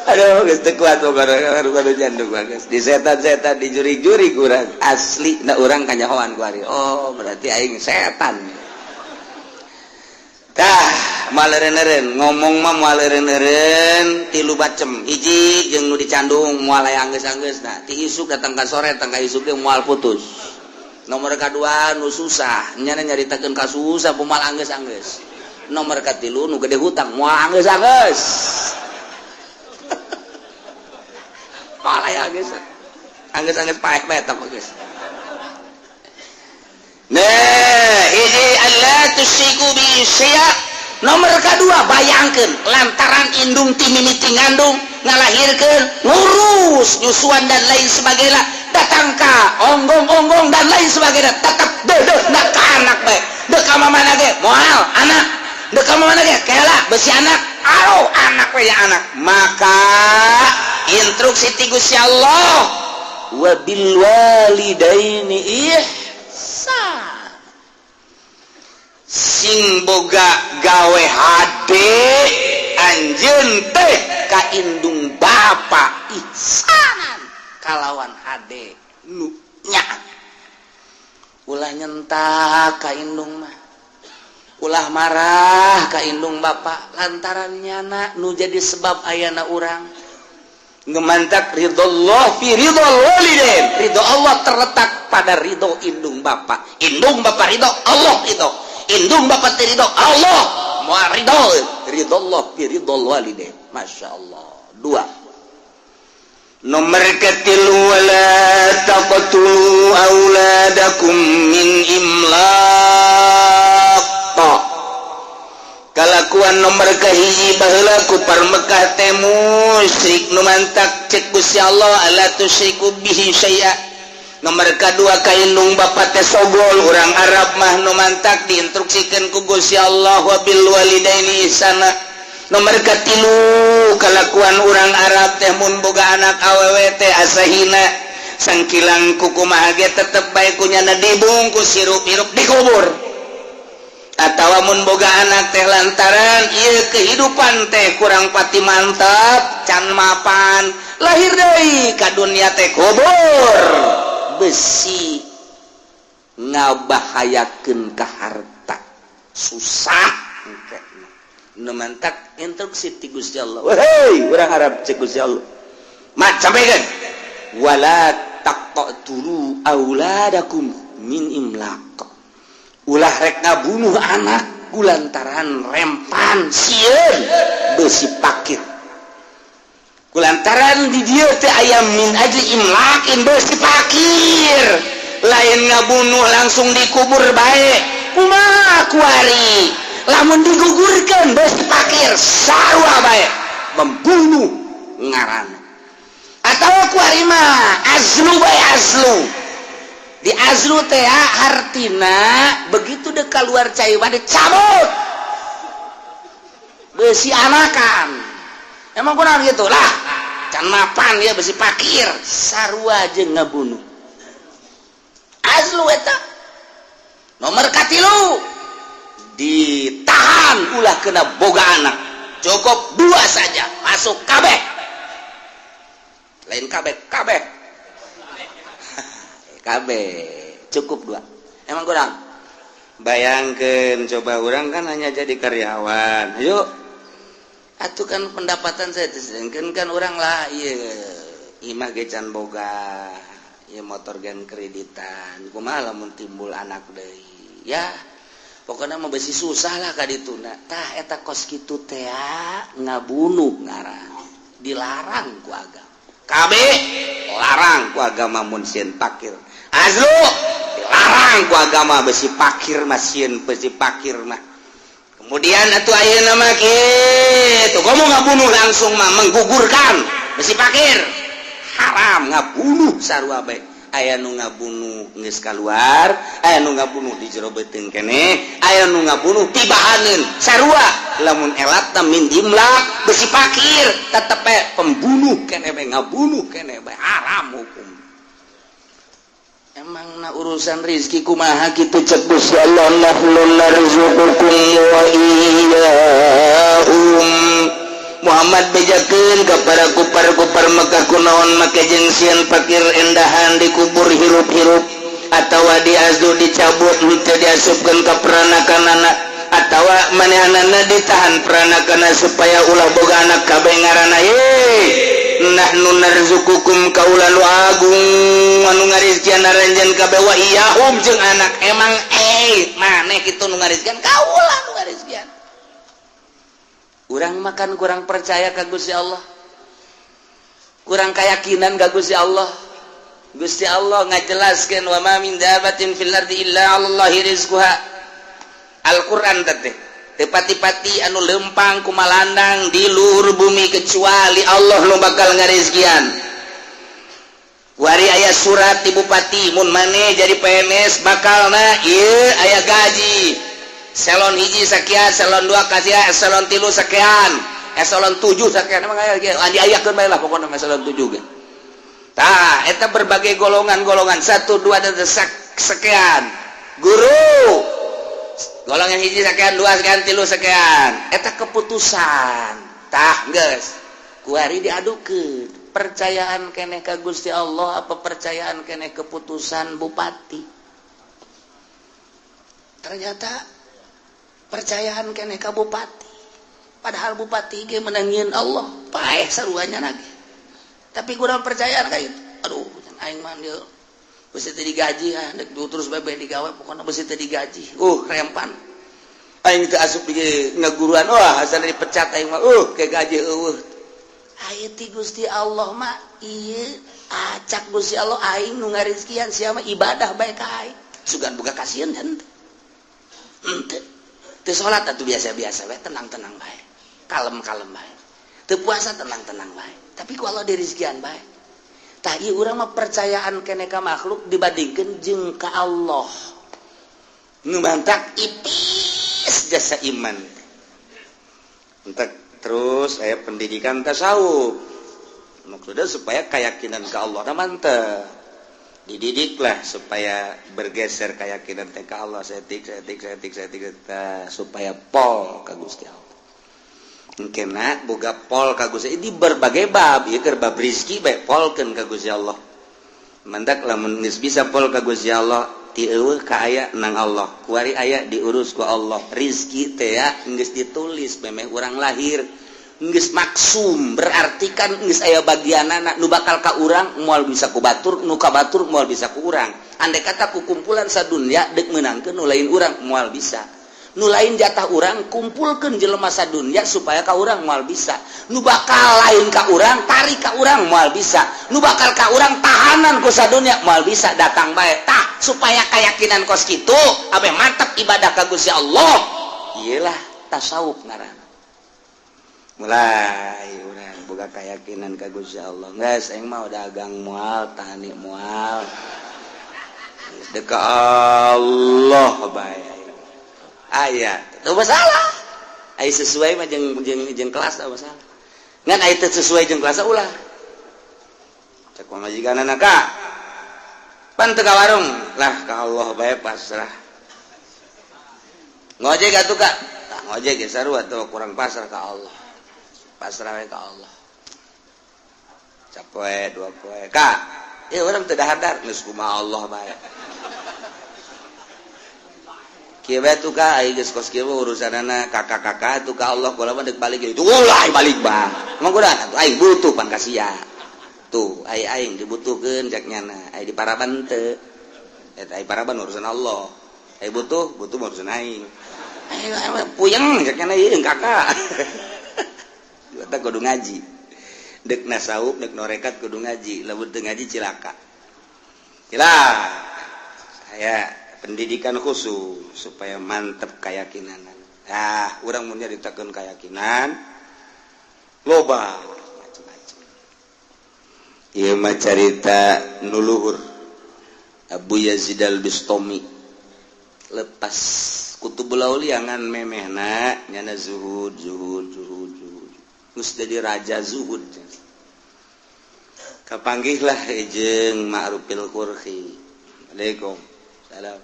Speaker 3: Aduh, geus teu kuat pokona baru jandung bagus. Di setan-setan, di jurig-jurig urang asli na urang kanyahoan ku ari. Oh, berarti aing setan. Tah, moal eureun-eureun ngomong mah, moal eureun-eureun tilu bacem. Hiji jeung nu dicandung moal aya anggeus-anggeus. Nah, ti isuk datang ka sore, datang ka isuk ge moal putus. Nomor kadua, nu susah nyana nyaritakeun ka susah moal anggeus-anggeus. Nomor katilu, nu gede hutang moal anggeus-anggeus. Moal aya anggeus. Anggeus-anggeus paeh bae eta geus. Nah, hiji, alla tusyriku bi syai'a. Nomor kedua, bayangkan lantaran indung ti mimiti ngandung, ngalahirkeun, ngurus nyusuan dan lain sebagainya, datang ka onggong-onggong dan lain sebagainya, tetap deudeuh nak ka anak bae. Dek ka mana ge moal anak, dek ka mana ge kela besi anak, aro anak we ya anak. Maka instruksi ti Gusti Allah, wabil walidaini ihsan. Sing boga gawe hade anjeun teh ka indung bapa, ihsanan kalawan hade nu nya. Ulah nyentak ka indung mah, ulah marah ka indung bapa, lantaran nyana nu jadi sebab ayana urang. Ngemantak ridho fi ridho walidain. Ridho Allah terletak pada ridho indung bapa. Indung bapa ridho, Allah ridho. Indung bapa teu ridho, Allah moal ridho. Ridho Allah fi ridho walidain. Masya Allah. Dua. Nomor ketilu, wala taqtulu auladakum min imlaq. Kalakuan nomor kahiji baheula kufar Mekah teh musyrik, nu mantak cek Gusti Allah, alla tusyriku bihi syai'a. Nomor kedua, ka indung bapa teh sogol urang Arab mah, nu mantak diinstruksikeun ku Gusti Allah, wabil walidaini ihsana. Nomor katilu, kalakuan urang Arab teh mun boga anak awewe teh asa hina, sangkilang kukumaha ge tetep bae kunyana dibungkus sirup-hirup, dikubur. Atau mun boga anak teh, lantaran ieu kehidupan teh kurang pati mantap, can mapan, lahir deui ka dunia teh kubur, besi ngabahayakeun ka harta susah. Nu mantak instruksi ti Gusti Allah, "Wahai urang Arab," cek Gusti Allah, "mat sampaikan, wala taqtulu auladakum min imlaq." Ulah rek ngabunuh anak kulantaran rempan, sieun, besi pakir. Kulantaran di dieu teh aya min ajli imlakin, besi pakir. Lain ngabunuh langsung dikubur bae. Kumaha kuari lamun digugurkan besi pakir, sarua bae membunuh ngaran. Atau kuari mah azlu bae, azlu. Di azlu teh hartina begitu dek keluar cai wade, cabut besi anakan. Emang kurang gitu lah, can mapan ya, besi pakir, sarua jeung ngabunuh azlu eta. Nomor katilu, ditahan, ulah kena boga anak, cukup dua saja, masuk kabeh. Lain kabeh kabeh kabeh, cukup dua. Emang kurang? Bayangkan coba, orang kan hanya jadi karyawan. Ayo atuh, kan pendapatan saya sedangkan kan orang lah, iya, imah ge can boga ya, motor gen kreditan. Kumaha lamun timbul anak deui? Ya pokoknya mau besi susah lah ka dituna. Tah, eta kos kitu teh ngabunuh ngaran, dilarang ku agama. KB larang ku agama mun sieun pakir. Azlu dilarang ku agama, besi pakir mah, sieun besi pakir mah. Kemudian atuh ayeuna mah kitu, kamu ngabunuh langsung mah menggugurkan besi pakir, haram. Ngabunuh sarua bae. Aya nu ngabunuh geus kaluar, aya nu ngabunuh di jero beuteung keneh, aya nu ngabunuh tibahaneun, sarua. Lamun elatna min imlaq, besi pakir, tetep bae pembunuh keneh bae, ngabunuh keneh bae, haram hukum. Emang na urusan rizki kumaha kitu? Cek Gusti Allah, nahnu narzuqukum wa iyyahum. Muhammad. Muhammad bejakeun ka para kupar-kupar Mekah kunaon make jeung sieun pakir endahan dikubur hirup-hirup atawa diazdu dicabut henteu diasupkeun ka peranakanana atawa manehanana ditahan peranakana supaya ulah boga anak kabeh ngaranna ye nahnu narzukukum kaula nu agung anu ngarizkian aranjeun kabeh wa iyyahum jeung anak emang maneh kitu nu ngarizkian kaula nu ngarizkian. Urang makan kurang percaya ka Gusti Allah, kurang keyakinan ka Gusti Allah. Gusti Allah ngajelaskeun wa ma min dabatin fil ardi illa 'alallahi rizquha. Al-Qur'an teh teu pati-pati anu lempang kumalandang di luhur bumi kecuali Allah nu bakal ngarizkian. Wari aya surat ti bupati mun maneh jadi PNS bakalna ieu aya gaji eselon hiji sekian, eselon dua kasia, eselon tilu sekian, eselon tujuh sekian. Emang aya ge diayakeun bae lah pokokna eselon tujuh ge. Tah eta berbagai golongan-golongan satu dua dan sekian. Guru golongan hiji sekian, dua sekian, tilu sekian. Eta keputusan. Tah geus kuari diadukeun percayaan keneh ka Gusti Allah apa percayaan keneh keputusan bupati. Ternyata percayaan keneh ka bupati, padahal bupati ge menangin Allah paeh saruanya lagi, tapi kurang percayaan kayak itu. Aduh, aing mah dia besi teu digaji ah dek terus bae digawe pokokna besi teu digaji rempan aing teu asup di ngaguruan wah asal dipecat aing mah ke gaji eueuh. Aya ti Gusti Allah mah ieu acak Gusti Allah aing nu ngarizkian sia mah ibadah bae ka aing sugan buka kasihan henteu henteu. Teu salat atuh biasa-biasa bae, tenang-tenang bae, kalem-kalem bae. Teu puasa tenang-tenang bae, tapi ku Allah dirizkian bae. Tah ieu urang mah percayaan keneh ka makhluk dibandingkeun jeung ka Allah nu mantak ipis jasa iman. Entek terus aya pendidikan tasawuf maksudnya supaya keyakinan ke Allah na mantep, dididiklah supaya bergeser keyakinan teh ka Allah setik setik setik setik supaya pol ka Gusti Allah. Kena boga pol ka Gusti di berbagai bab ieu keur bab rizki bae polkeun ka Gusti Allah. Mantak lamun geus bisa pol ka Gusti Allah ti eueuh ka aya nang Allah kuari aya diurus ku Allah. Rizki teh ya geus ditulis memeh urang lahir geus maksum, berarti kan geus aya bagianana nu bakal ka urang moal bisa ku batur, nu ka batur moal bisa ku urang. Andai kata ku kumpulan sadunya dek meunangkeun nu lain urang moal bisa, nu lain jatah urang kumpulkeun jelema sadunya supaya ka urang moal bisa, nu bakal lain ka urang tarik ka urang moal bisa, nu bakal ka urang tahanan ku sadunya moal bisa datang bae. Tah supaya keyakinan kos kitu abe mantap ibadah ka Gusti Allah, iyalah tasawuf ngaranna. Mulai urang boga keyakinan ka Gusti Allah geus aing mah dagang moal tani moal geus dek ka Allah bae aya teu masalah. Aya sesuai mah jeung jeung jeung kelas teu masalah, ngan aya teu sesuai jeung kelas ulah. Cek pamajikanana ka pan teu ka warung lah ka Allah bae pasrah. Ngojek atuh ka tah ngojek ge sarua tuh kurang pasrah ka Allah, pasrah we ka Allah. Capoe dua poe ka ieu urang teu dahar geus kumaha Allah bae. Kieu bae tuh ka ai geus kos kieu urusanana kakak-kakak tuh ka Allah kula mah deuk balik itu ulah balik bah emang kuda atuh aing butuh pan kasia tuh ai aing dibutuhkeun cek nyana ai di paraban teu eta ai paraban urusan Allah ai butuh butuh urusan aing aing puyeng cek nyana ieu kakak. Eta kudu ngaji dek nasawuf dek norekat kudu ngaji, lamun teu ngaji cilaka. Cilaka saya pendidikan khusus supaya mantep keyakinan. Nah urang mun nyaritakeun keyakinan loba macam-macam. Ieu mah carita nu luhur Abu Yazid Al-Bistami lepas Kutubul Aulia ngan memehna nyana zuhud zuhud zuhud zuhud geus jadi raja zuhud. Kapanggihlah jeung Ma'rufil Qurhi. Assalamualaikum. Salam.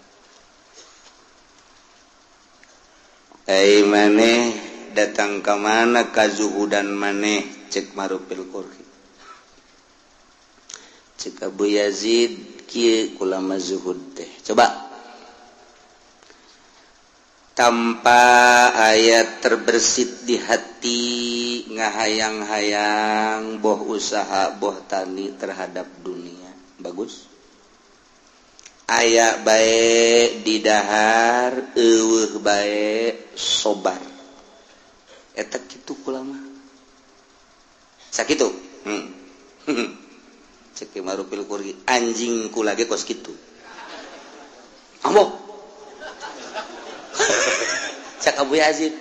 Speaker 3: Ai maneh Datang ka mana kazuhudan maneh? Cek Marufil Karkhi. Cek Abu Yazid, kieu kulama zuhud teh, coba tanpa aya terbersit di hati ngahayang-hayang, boh usaha, boh tani terhadap dunia. Bagus, aya bae didahar, euweuh bae sobar. Eta kitu kulama, sakitu. Cek Marufil Karkhi, anjing kula ge kos kitu. Ambo, cek Abu Yazid,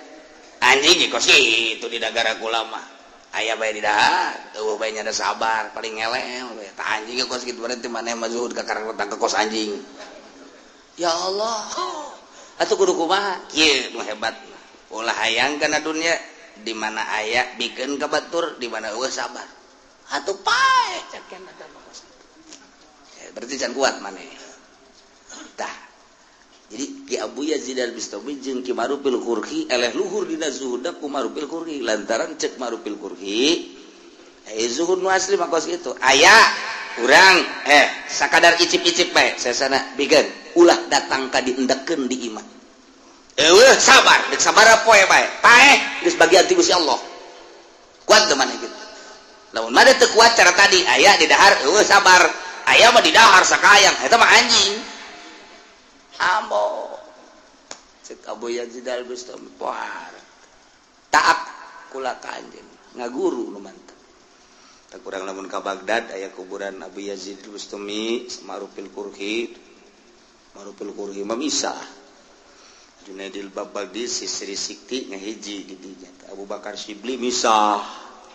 Speaker 3: anjing ge kos kitu di dagara kulama, aya bae didahar, euweuh bae nya sabar, paling ngelel bae. Tah, anjing ge kos kitu, berarti maneh mah zuhud kakara ka kos anjing. Ya Allah, atuh kudu kumaha? Kieu nu hebat, ulah hayang kana dunia. Di mana aya, bikeun ka batur, di mana euweuh, sabar. Atuh paeh, cek eta mah kos kitu. Ya, berarti can kuat maneh. Tah, jadi Ki Abu Yazid Al-Bistami jeung Ki Marufil Karkhi eleh luhur dina zuhudna ku Marufil Karkhi, lantaran cek Marufil Karkhi, eh, zuhud nu asli mah kos kitu. Aya urang sakadar icip-icip bae, sesana bikeun, ulah datang ka diendekeun di imah. Euweuh, sabar, deuk sabaraha poe bae, paeh, geus bagian ti Gusti Allah. Kuat teu maneh kitu? Lamun mah teu kuat cara tadi, aya di dahar, euweuh sabar, aya mah di dahar sakayang, eta mah anjing. Ambo, cek Abu Yazid Al-Bustami, poar taak kula ka anjeun, ngaguru nu mantep. Tak kurang lamun ka Baghdad aya kuburan Abu Yazid Al-Bustami, Marufil Karkhi. Marufil Karkhi mah misah, Junaidil Baghdadi Sisri Sikti ngahiji di dinya. Abu Bakar Syibli misah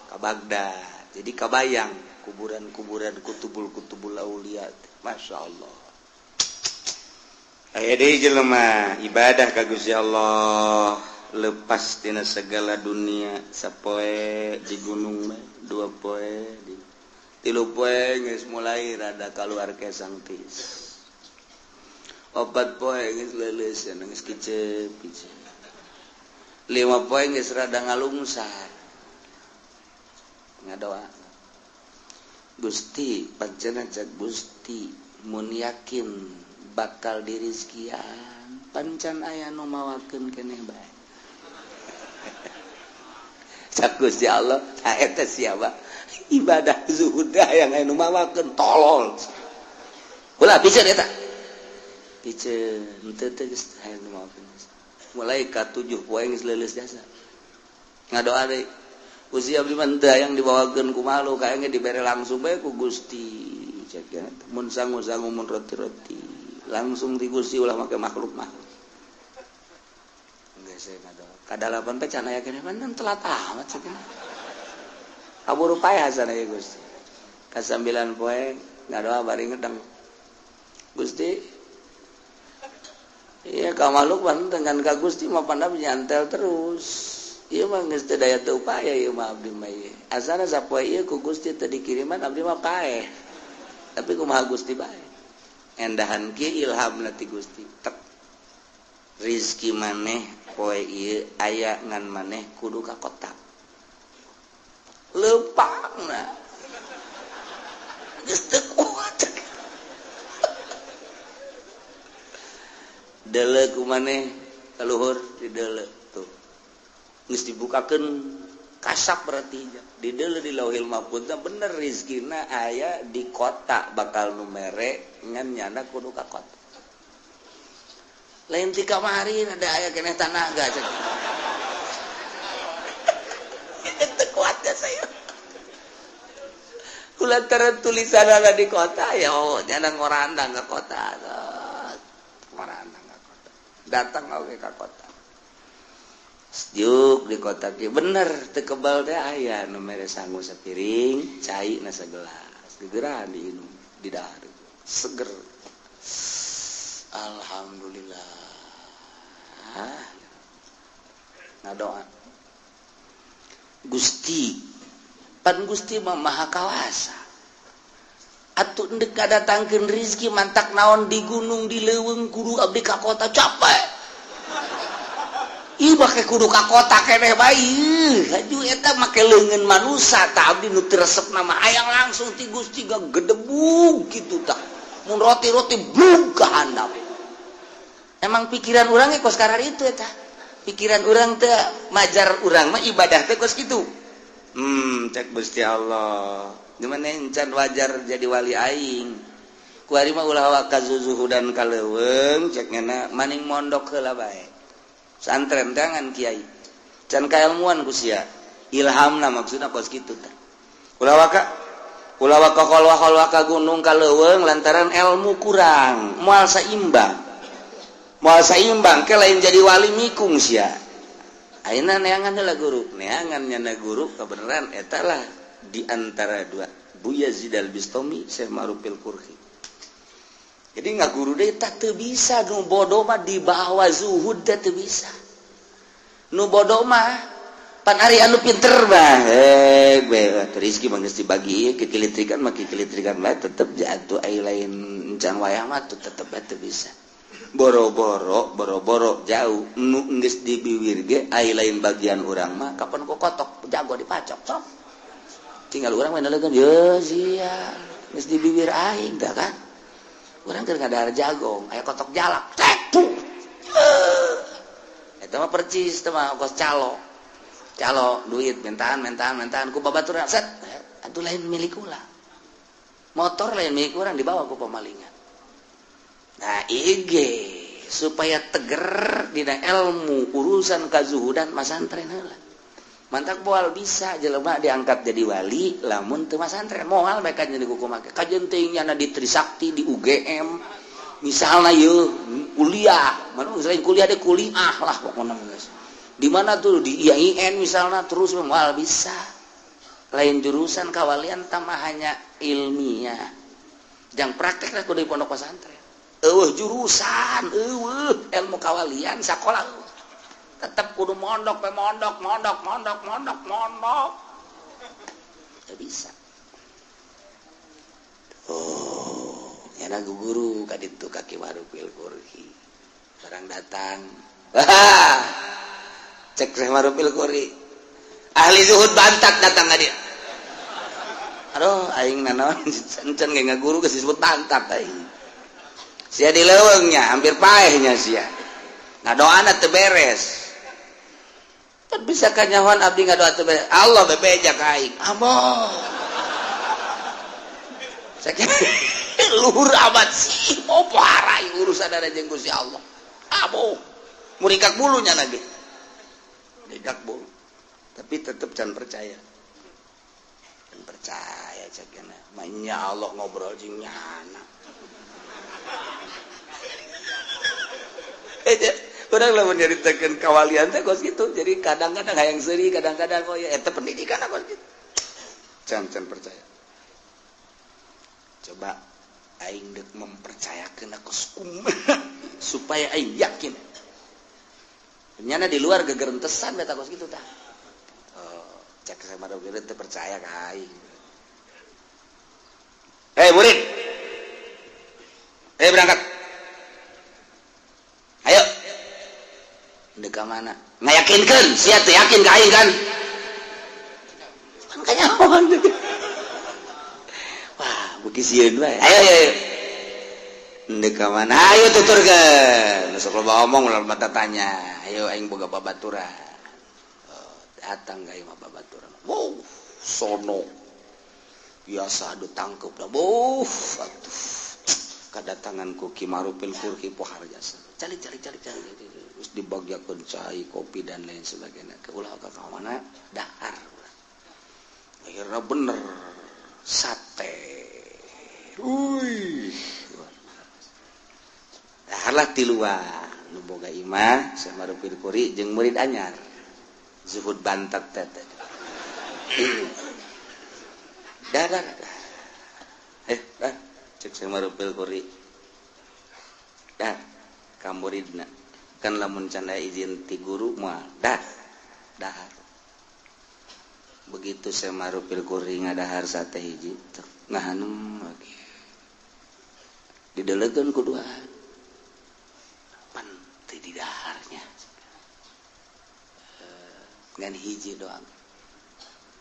Speaker 3: ka Baghdad. Jadi kabayang kuburan-kuburan kutubul-kutubul aulia. Masya Allah. Aya deui jelema ibadah ka Gusti Allah, lepas tina segala dunia. Sapoe di gunung, dua poe di tilu poe geus mulai rada keluar kesang tis, opat poe geus leuleus, geus kicep kicep, lima poe geus rada ngalungsar, ngadoa, "Gusti, pancena cek Gusti mun yakin bakal dirizkian, pancan aya nu mawakeun keneh bae." Cak Gusti Allah, "Tah, eta siapa ibadah zuhud yang aya nu mawakeun? Tolol." Ulah piceun, eta piceun henteu teh, geus aya nu mawakeun. Mulai ka 7 poe geus leuleus jasa, ngadoa deui, "Gusti, abdi mah henteu hayang dibawakeun ku malu, kayaknya dibere langsung bae ku Gusti." Cek ya, mun sangu-sangu, mun roti-roti langsung di Gusti, ulah make makhluk mah. Geus ngadoa kadalapan teh can aya keneh, man telat amat cek, kaburu paeh sana ya Gusti. Ka 9 poe ngadoa bari ngedeng, "Gusti, iya ka makhluk mah dengan ka Gusti mah panda nyantel terus. Ieu mah geus teu daya teu upaya ieu mah abdi mah ieu. Asana sapoe ieu ku Gusti teu dikiriman, abdi mah paeh. Tapi kumaha Gusti bae." Endahan kieu ilhamna ti Gusti tek, "Rizki maneh poe ieu aya, ngan maneh kudu ka kota." Leumpangna geus teu kuat. Dele ku maneh ka luhur, di dele tuh geus dibukakeun kasap, berarti di dele di Lauhil Mahfuz bener rizkina aya di kota, bakal nu mere, ngan nyana kudu ka kota, lain ti kamari ada aya keneh tanaga. Cek itu kuat ya saya lantaran tulisan ada di kota ya. Oh, nyana ngorandang ke kota, ngorandang ke kota, datang oke ke kota. Sejuk di kota ki bener teu kebal teh, aya nu mere sangu sapiring, cai na sagelas, gegeran diinum, di dahar seger. Alhamdulillah. Ngadoa, "Gusti, pan Gusti mah maha kawasa atuh, endek ngadatangkeun rizki mantak naon di gunung, di leuweung kudu abdi ka kota, capek." Ih, make kudu ka kota keneh bae. Haju eta make leungeun manusa tah, abdi nu teu resep nama hayang langsung ti Gusti gedebug kitu tah. Mun roti-roti blug ka handap. Emang pikiran urang ge kos itu eta. Pikiran urang teh majar urang mah ibadah teh kos kitu. Cek Gusti Allah. Gimana encan wajar jadi wali aing. Kuari mah ulah waka zuzuhudan ka leuweung, cek ngena maning mondok heula bae. Santren tangan kiai. Can kailmuan ku sia. Ilhamna maksudna kos kitu tah. Ulah waka kholwah-kholwah ka gunung ka leuweung lantaran ilmu kurang, moal saimbang. Moal saimbang ke lain jadi wali mikung sia. Ayeuna neangan heula guru, neangan nyana guru kebenaran eta lah di antara dua, Bu Yazid Al-Bistami, Syekh Ma'ruf Al-Qurhi. Jadi nggak guru deh tak teu bisa, nu bodoh mah dibawa zuhud teh teu bisa. Nu bodoh mah pan ari anu pinter mah eh rezeki mah geus dibagi kekilitrikan mah kekilitrikan bae tetep jatuh, ai lain can wayah mah tuh tetep bae teu bisa. Boro-boro boro-boro jauh, nu geus di biwir ge ai lain bagian urang mah kapan ku kotok jago dipacok sok. Tinggal urang mah nelegeun ye sia geus di bibir aing tah kan. Urang keur ngadahar jagong aya kotok jalak tek puh. Eta mah percis teh mah kos calo. Calo duit mintaan mintaan mintaan ku babaturan set atuh lain milik ulah. Motor lain milik urang dibawa ku pemalingan. Nah, IG supaya teger dina ilmu urusan kazuhudan masantren heula. Mantak moal bisa jelema diangkat jadi wali lamun teu masantren, moal mereka jadi kumaha. Kajeun teuing nyana di Trisakti, di UGM misalnya ye kuliah, mana selain kuliah deh kuliah lah pokoknya guys. Di mana tuh di IAIN misalnya terus moal bisa. Lain jurusan kawalian tambah hanya ilmiah. Jang praktek lah kudu di pondok pesantren. Eueuh jurusan, eueuh ilmu kawalian sekolah. Tetep kudu mondok, pe mondok, mondok, mondok, mondok, mondok. Teu bisa. Oh, nyana guru ka ditu ka Ki Marufil Qurhi. Barang datang. Wah. Cek Syekh Marufil Qurhi. Ahli zuhud bantat datang ka dia. Aduh, aing nanaon encan ge ngaguru geus disebut bantat aing. Sia di leuweungnya hampir paehnya sia. Nah doana teu beres. Kan bisa kanyahoan abdi ngadoa teu beres. Allah bebeja ka aing. Ambo. Sakieu luhur amat sih. Oh parah urusan ada jeung Gusti Allah. Abo. Muringkak bulunya lagi. Muringkak bulu. Tapi tetep can percaya. Can percaya cek. Mainnya Allah ngobrol jeung nyana. Urang lamun nyaritakeun kawalian teh kos kitu. Jadi kadang-kadang hayang seuri, kadang-kadang oh ya eta pendidikan kos kitu. Can can percaya. Coba aing deuk mempercayakeun kos kumaha supaya aing yakin. Nyana di luar gegerentesan beta kos kitu tah. Oh, cek saya mah teu percaya ka aing. Hei murid. Hei berangkat. Ayo. Dek ka mana? Ngayakinkeun, sia teu yakin ka aing kan? Pan kanyahoan. Wah, beuki sieun wae. Ayo ayo ayo. Dek ka mana? Ayo tuturkeun. Sok loba omong ulah loba tanya. Ayo aing boga babaturan. Oh, datang ka imah babaturan. Wow, sono. Biasa adu tangkep dah. Wuh, atuh. Kedatangan ku Ki Marufil Qurhi pohar jasa. Cari cari cari cari. Terus dibagiakeun cai, kopi dan lain sebagainya. Ke ulah ka mana? Dahar. Akhirnya bener sate. Wih. Daharlah tiluan. Nu boga imah Syekh Marufil Qurhi jeung murid anyar. Zuhud bantat teh. Dah dah dah. Dah. Cek Syekh Marufil Qurhi. Dah ka muridna. Kan lamun can aya izin ti guru moal dah. Dahar. Begitu Syekh Marufil Qurhi ngadahar sate hiji, ngahanum lagi. Didelekeun ku duaan. Pan teu didaharnya. Ngan hiji doang.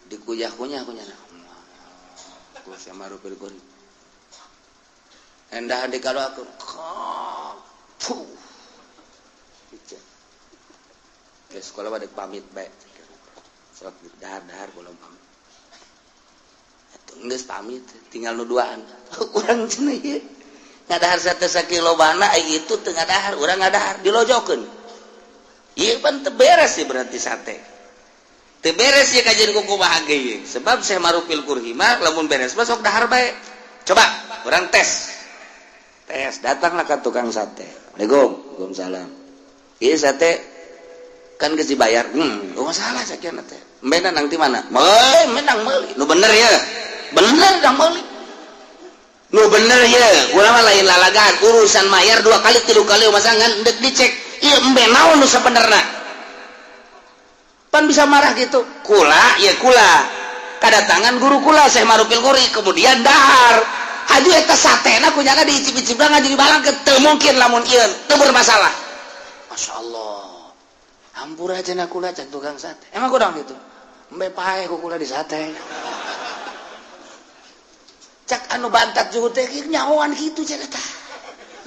Speaker 3: Dikuyah-kunyah kunyah. Ku Syekh Ma'rufil Karhi. Endah di kalau aku. Puh. Ke sekolah pada pamit bae. Sok dahar-dahar belum pamit. Atuh geus pamit, tinggal nu duaan. Urang cenah ieu. Ngadahar sate sakilo bana itu teu ngadahar, urang ngadahar dilojokeun. Ieu pan teu beres sih berarti sate. Teu beres ieu kajian ku kumaha ge ieu. Sebab Syekh Ma'rufil Karhi mah lamun beres mah sok dahar bae. Coba urang tes. Tes, datanglah ke tukang sate. Assalamualaikum. Waalaikumsalam. Ieu sate kan geus dibayar. Oh masalah sakieu teh. Menang nang ti mana? Meuli, menang meuli. Nu bener ya. Bener dang meuli. Nu bener ya. Urang mah lain lalagaan, urusan mayar 2 kali 3 kali masa ngan deuk dicek. Ieu embe naon nu sabenerna? Pan bisa marah gitu. Kula, ya kula. Kadatangan guru kula Syekh Ma'rufil Karhi, kemudian dahar. Haju eta satena kunyana diicip-icip ngaji dibalangkeun teu mungkin lamun ieu teu bermasalah. Masya Allah. Hampura cenah kula cek tukang sate. Emang kurang gitu. Embe paeh ku kula di sate. Cak anu bantat juga teh nyahoan kitu cenah tah.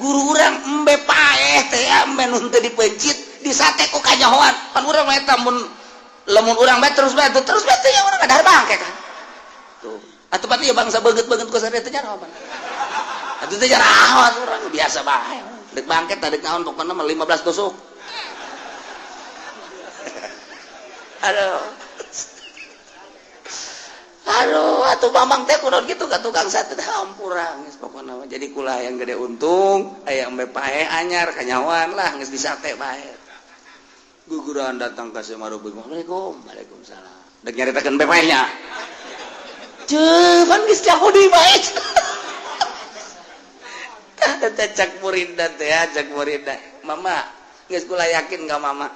Speaker 3: Guru urang embe paeh teh embe nu teu dipencit di sate ku kanyahoan. Pan urang mah eta mun lamun urang bae terus bae terus bae teh ya urang ngadahar bangke kan. Tuh. Atuh pati ya bangsa beungeut-beungeut ku sare teh nyaho pan. Atuh teh nyaho urang biasa bae. Dek bangket dek naon pokona mah 15 tusuk. Aduh. Aduh, atuh mamang teh kunaon kitu ka tukang sate teh hampura geus pokona mah. Jadi kula yang gede untung, aya embe pae anyar kanyahoan lah geus di sate bae. Guguran datang ka Syekh Ma'ruf. Assalamualaikum. Waalaikumsalam. Dek nyaritakeun embe paehnya. Cuman geus Yahudi bae. Tah teh cak muridna teh, cak muridna. Mama, geus kula yakin ka mama.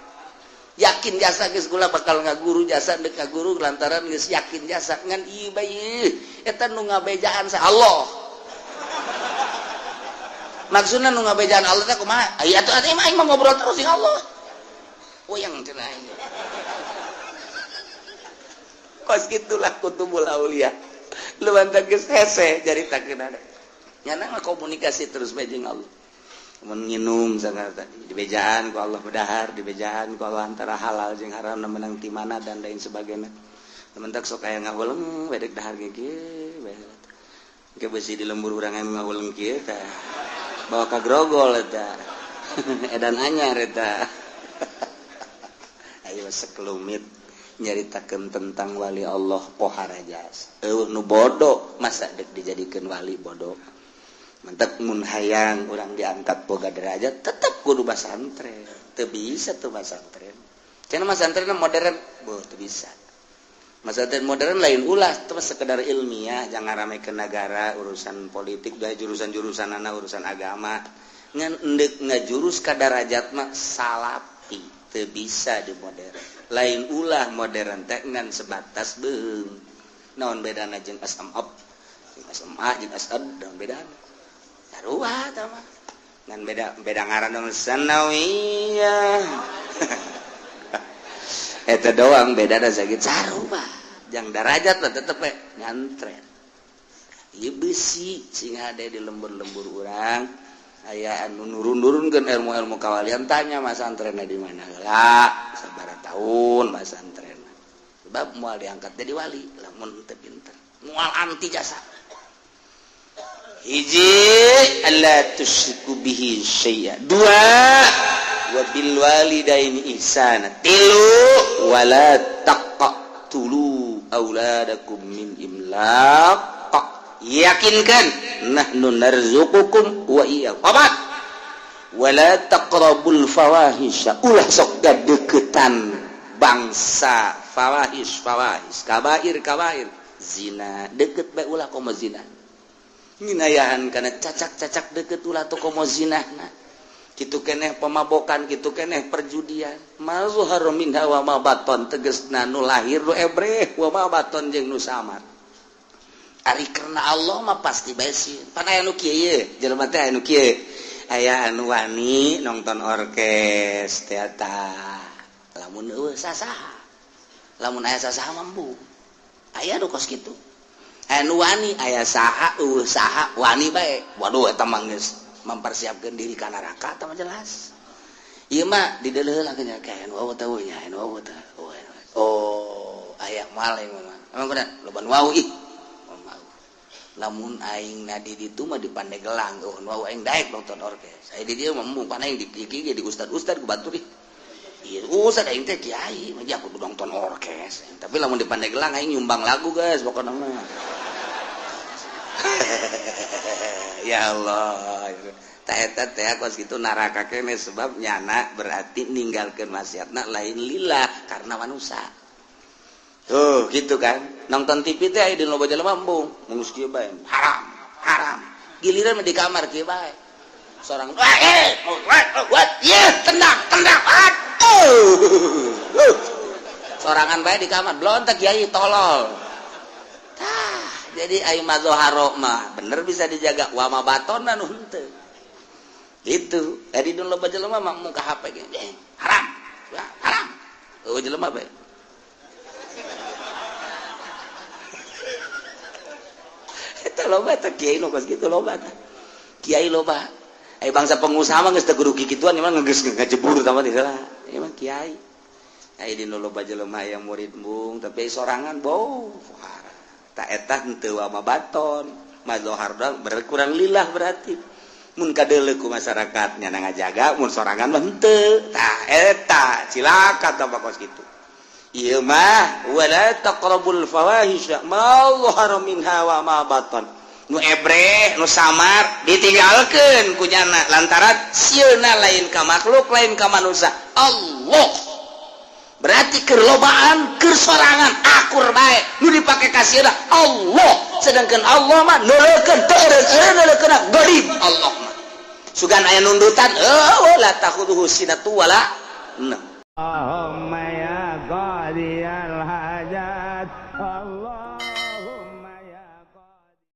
Speaker 3: Yakin jasa geus kula bakal ngaguru jasa deuk ngaguru lantaran geus yakin jasa ngan ieu bae eta nu ngabejaan sa Allah. Maksudna nu ngabejaan Allah teh kumaha? Aya atuh atuh aing mah ngobrol terus jeung Allah. Uyang cenah aing. Kos gitulah kutubul aulia. Lu bantak geus hese caritakeun ada. Nyana mah komunikasi terus bae jeung Allah. Mun nginum sangat tadi dibejaan ku Allah bedahar, dibejaan ku Allah antara halal jeung haram menang ti mana dan lain sebagainya. Temen tak sok aya ngahuleng bedek dahar ge kieu bae. Ke besi di lembur urang anu ngahuleng kieu tah. Bawa ka grogol eta. Edan anyar eta. Ayo sekelumit nyaritakeun tentang wali Allah pohara jasa. Eueuh nu bodoh masa dek dijadikeun wali bodoh. Mentek mun hayang urang diangkat boga derajat tetep kudu basantren. Teu bisa tuh basantren. Cenah masantren modern, boh teu bisa. Masantren modern lain ulah teu sekedar ilmiah, jangan rame ke negara, urusan politik, dah jurusan-jurusan anak urusan agama. Ngan endek ngajurus ka darajat mah salapi, teu bisa di modern. Lain ulah modern teh ngan sebatas beung. Naon bedana jeung SMA, jeung SMA jeung SAD naon bedana? Sarua tah mah. Ngan beda beda ngaran dong sanawiyah. Eta doang beda da sakit sarua. Jang darajat mah tetep we nyantren. Ieu besi sing hade di lembur-lembur urang aya anu nurun-nurunkeun ilmu-ilmu kawalian tanya masantrenna di mana heula sabaraha tahun masantrenna. Sebab moal diangkat jadi wali lamun teu pinter. Moal anti jasa. Hiji alla tusyriku bihi syai'a. Dua wa bil walidaini ihsana. Tilu wala taqtulu auladakum min imlaq. Yakinkan nahnu narzuqukum wa iyyakum. Opat wala taqrabul fawahisha. Ulah sok gadeukeutan bangsa fawahish fawahish kabair kabair zina deket bae ulah komo zina. Nginayahan karena cacak-cacak deket ulah tuh komo zinahna. Kitu keneh pemabokan, kitu keneh perjudian. Ma zahara minha wa ma baton tegesna nu lahir nu ebreh wa ma baton jeung nu samar. Ari karena Allah mah pasti bae sieun. Pan aya nu kieu ye, jelema teh aya nu kieu. Aya anu wani nonton orkes teater. Lamun eueuh sasaha. Lamun aya sasaha mampu. Aya nu kos kitu. Aya nu wani aya saha eueuh saha wani bae. Waduh eta mah geus mempersiapkeun diri ka neraka eta mah jelas. Ieu mah dideuleuh lah nya kayak nu wau teh nya nu wau teh. Oh, aya maling mah. Emang kuda loba nu wau ih. Lamun aing na di ditu mah di Pandeglang, oh nu aing daek nonton orkes. Aya di dieu mah embung pan aing di kieu di ustad-ustad ku batur ih. Ieu ustad aing teh kiai, mah aku nonton orkes. Tapi lamun di Pandeglang aing nyumbang lagu guys pokona mah. Ya Allah. Ta eta teh kos kitu neraka keneh sebab nyana berarti ninggalkeun maksiatna lain lillah karena manusia. Tuh gitu kan. Nonton TV teh aya di loba jelema embung, geus kieu bae. Haram, haram. Giliran mah di kamar kieu bae. Sorang what? Ye, tenang, tenang. Aduh. Sorangan bae di kamar, blontek kiai tolol. Tah, jadi ai mazharo mah bener bisa dijaga wa ma batona nu henteu. Itu, tadi dun loba jelema mah muka HP ge. Haram. Haram. Eueuh jelema bae. Eta loba teh kiai nu kos kitu loba teh. Kiai loba. Ai bangsa pengusaha mah geus teu kudu kikituan emang geus ngajebur tah mah heula. Emang kiai. Ai di nu loba jelema aya murid embung tapi sorangan bau. Ta eta henteu wa ma baton. Mazhar doang berkurang lillah berarti. Mun kadeuleu ku masyarakat nya ngajaga mun sorangan mah henteu. Tah eta cilaka tah kos kitu. Ieu mah wala taqrabul fawahisha ma dhahara minha wa ma batan. Nu ebreh nu samar ditinggalkeun ku nyana lantaran sieuna lain ka makhluk lain ka manusia. Allah. Berarti keur lobaan keur sorangan akur bae nu dipake ka sieuna Allah. Sedangkan Allah mah neuleukeun teu eureun neuleukeun gharib Allah mah. Sugan aya nundutan eueuh la takhuduhu sinatu wala naum.
Speaker 1: Allahumma ya qadiyal hajat Allah.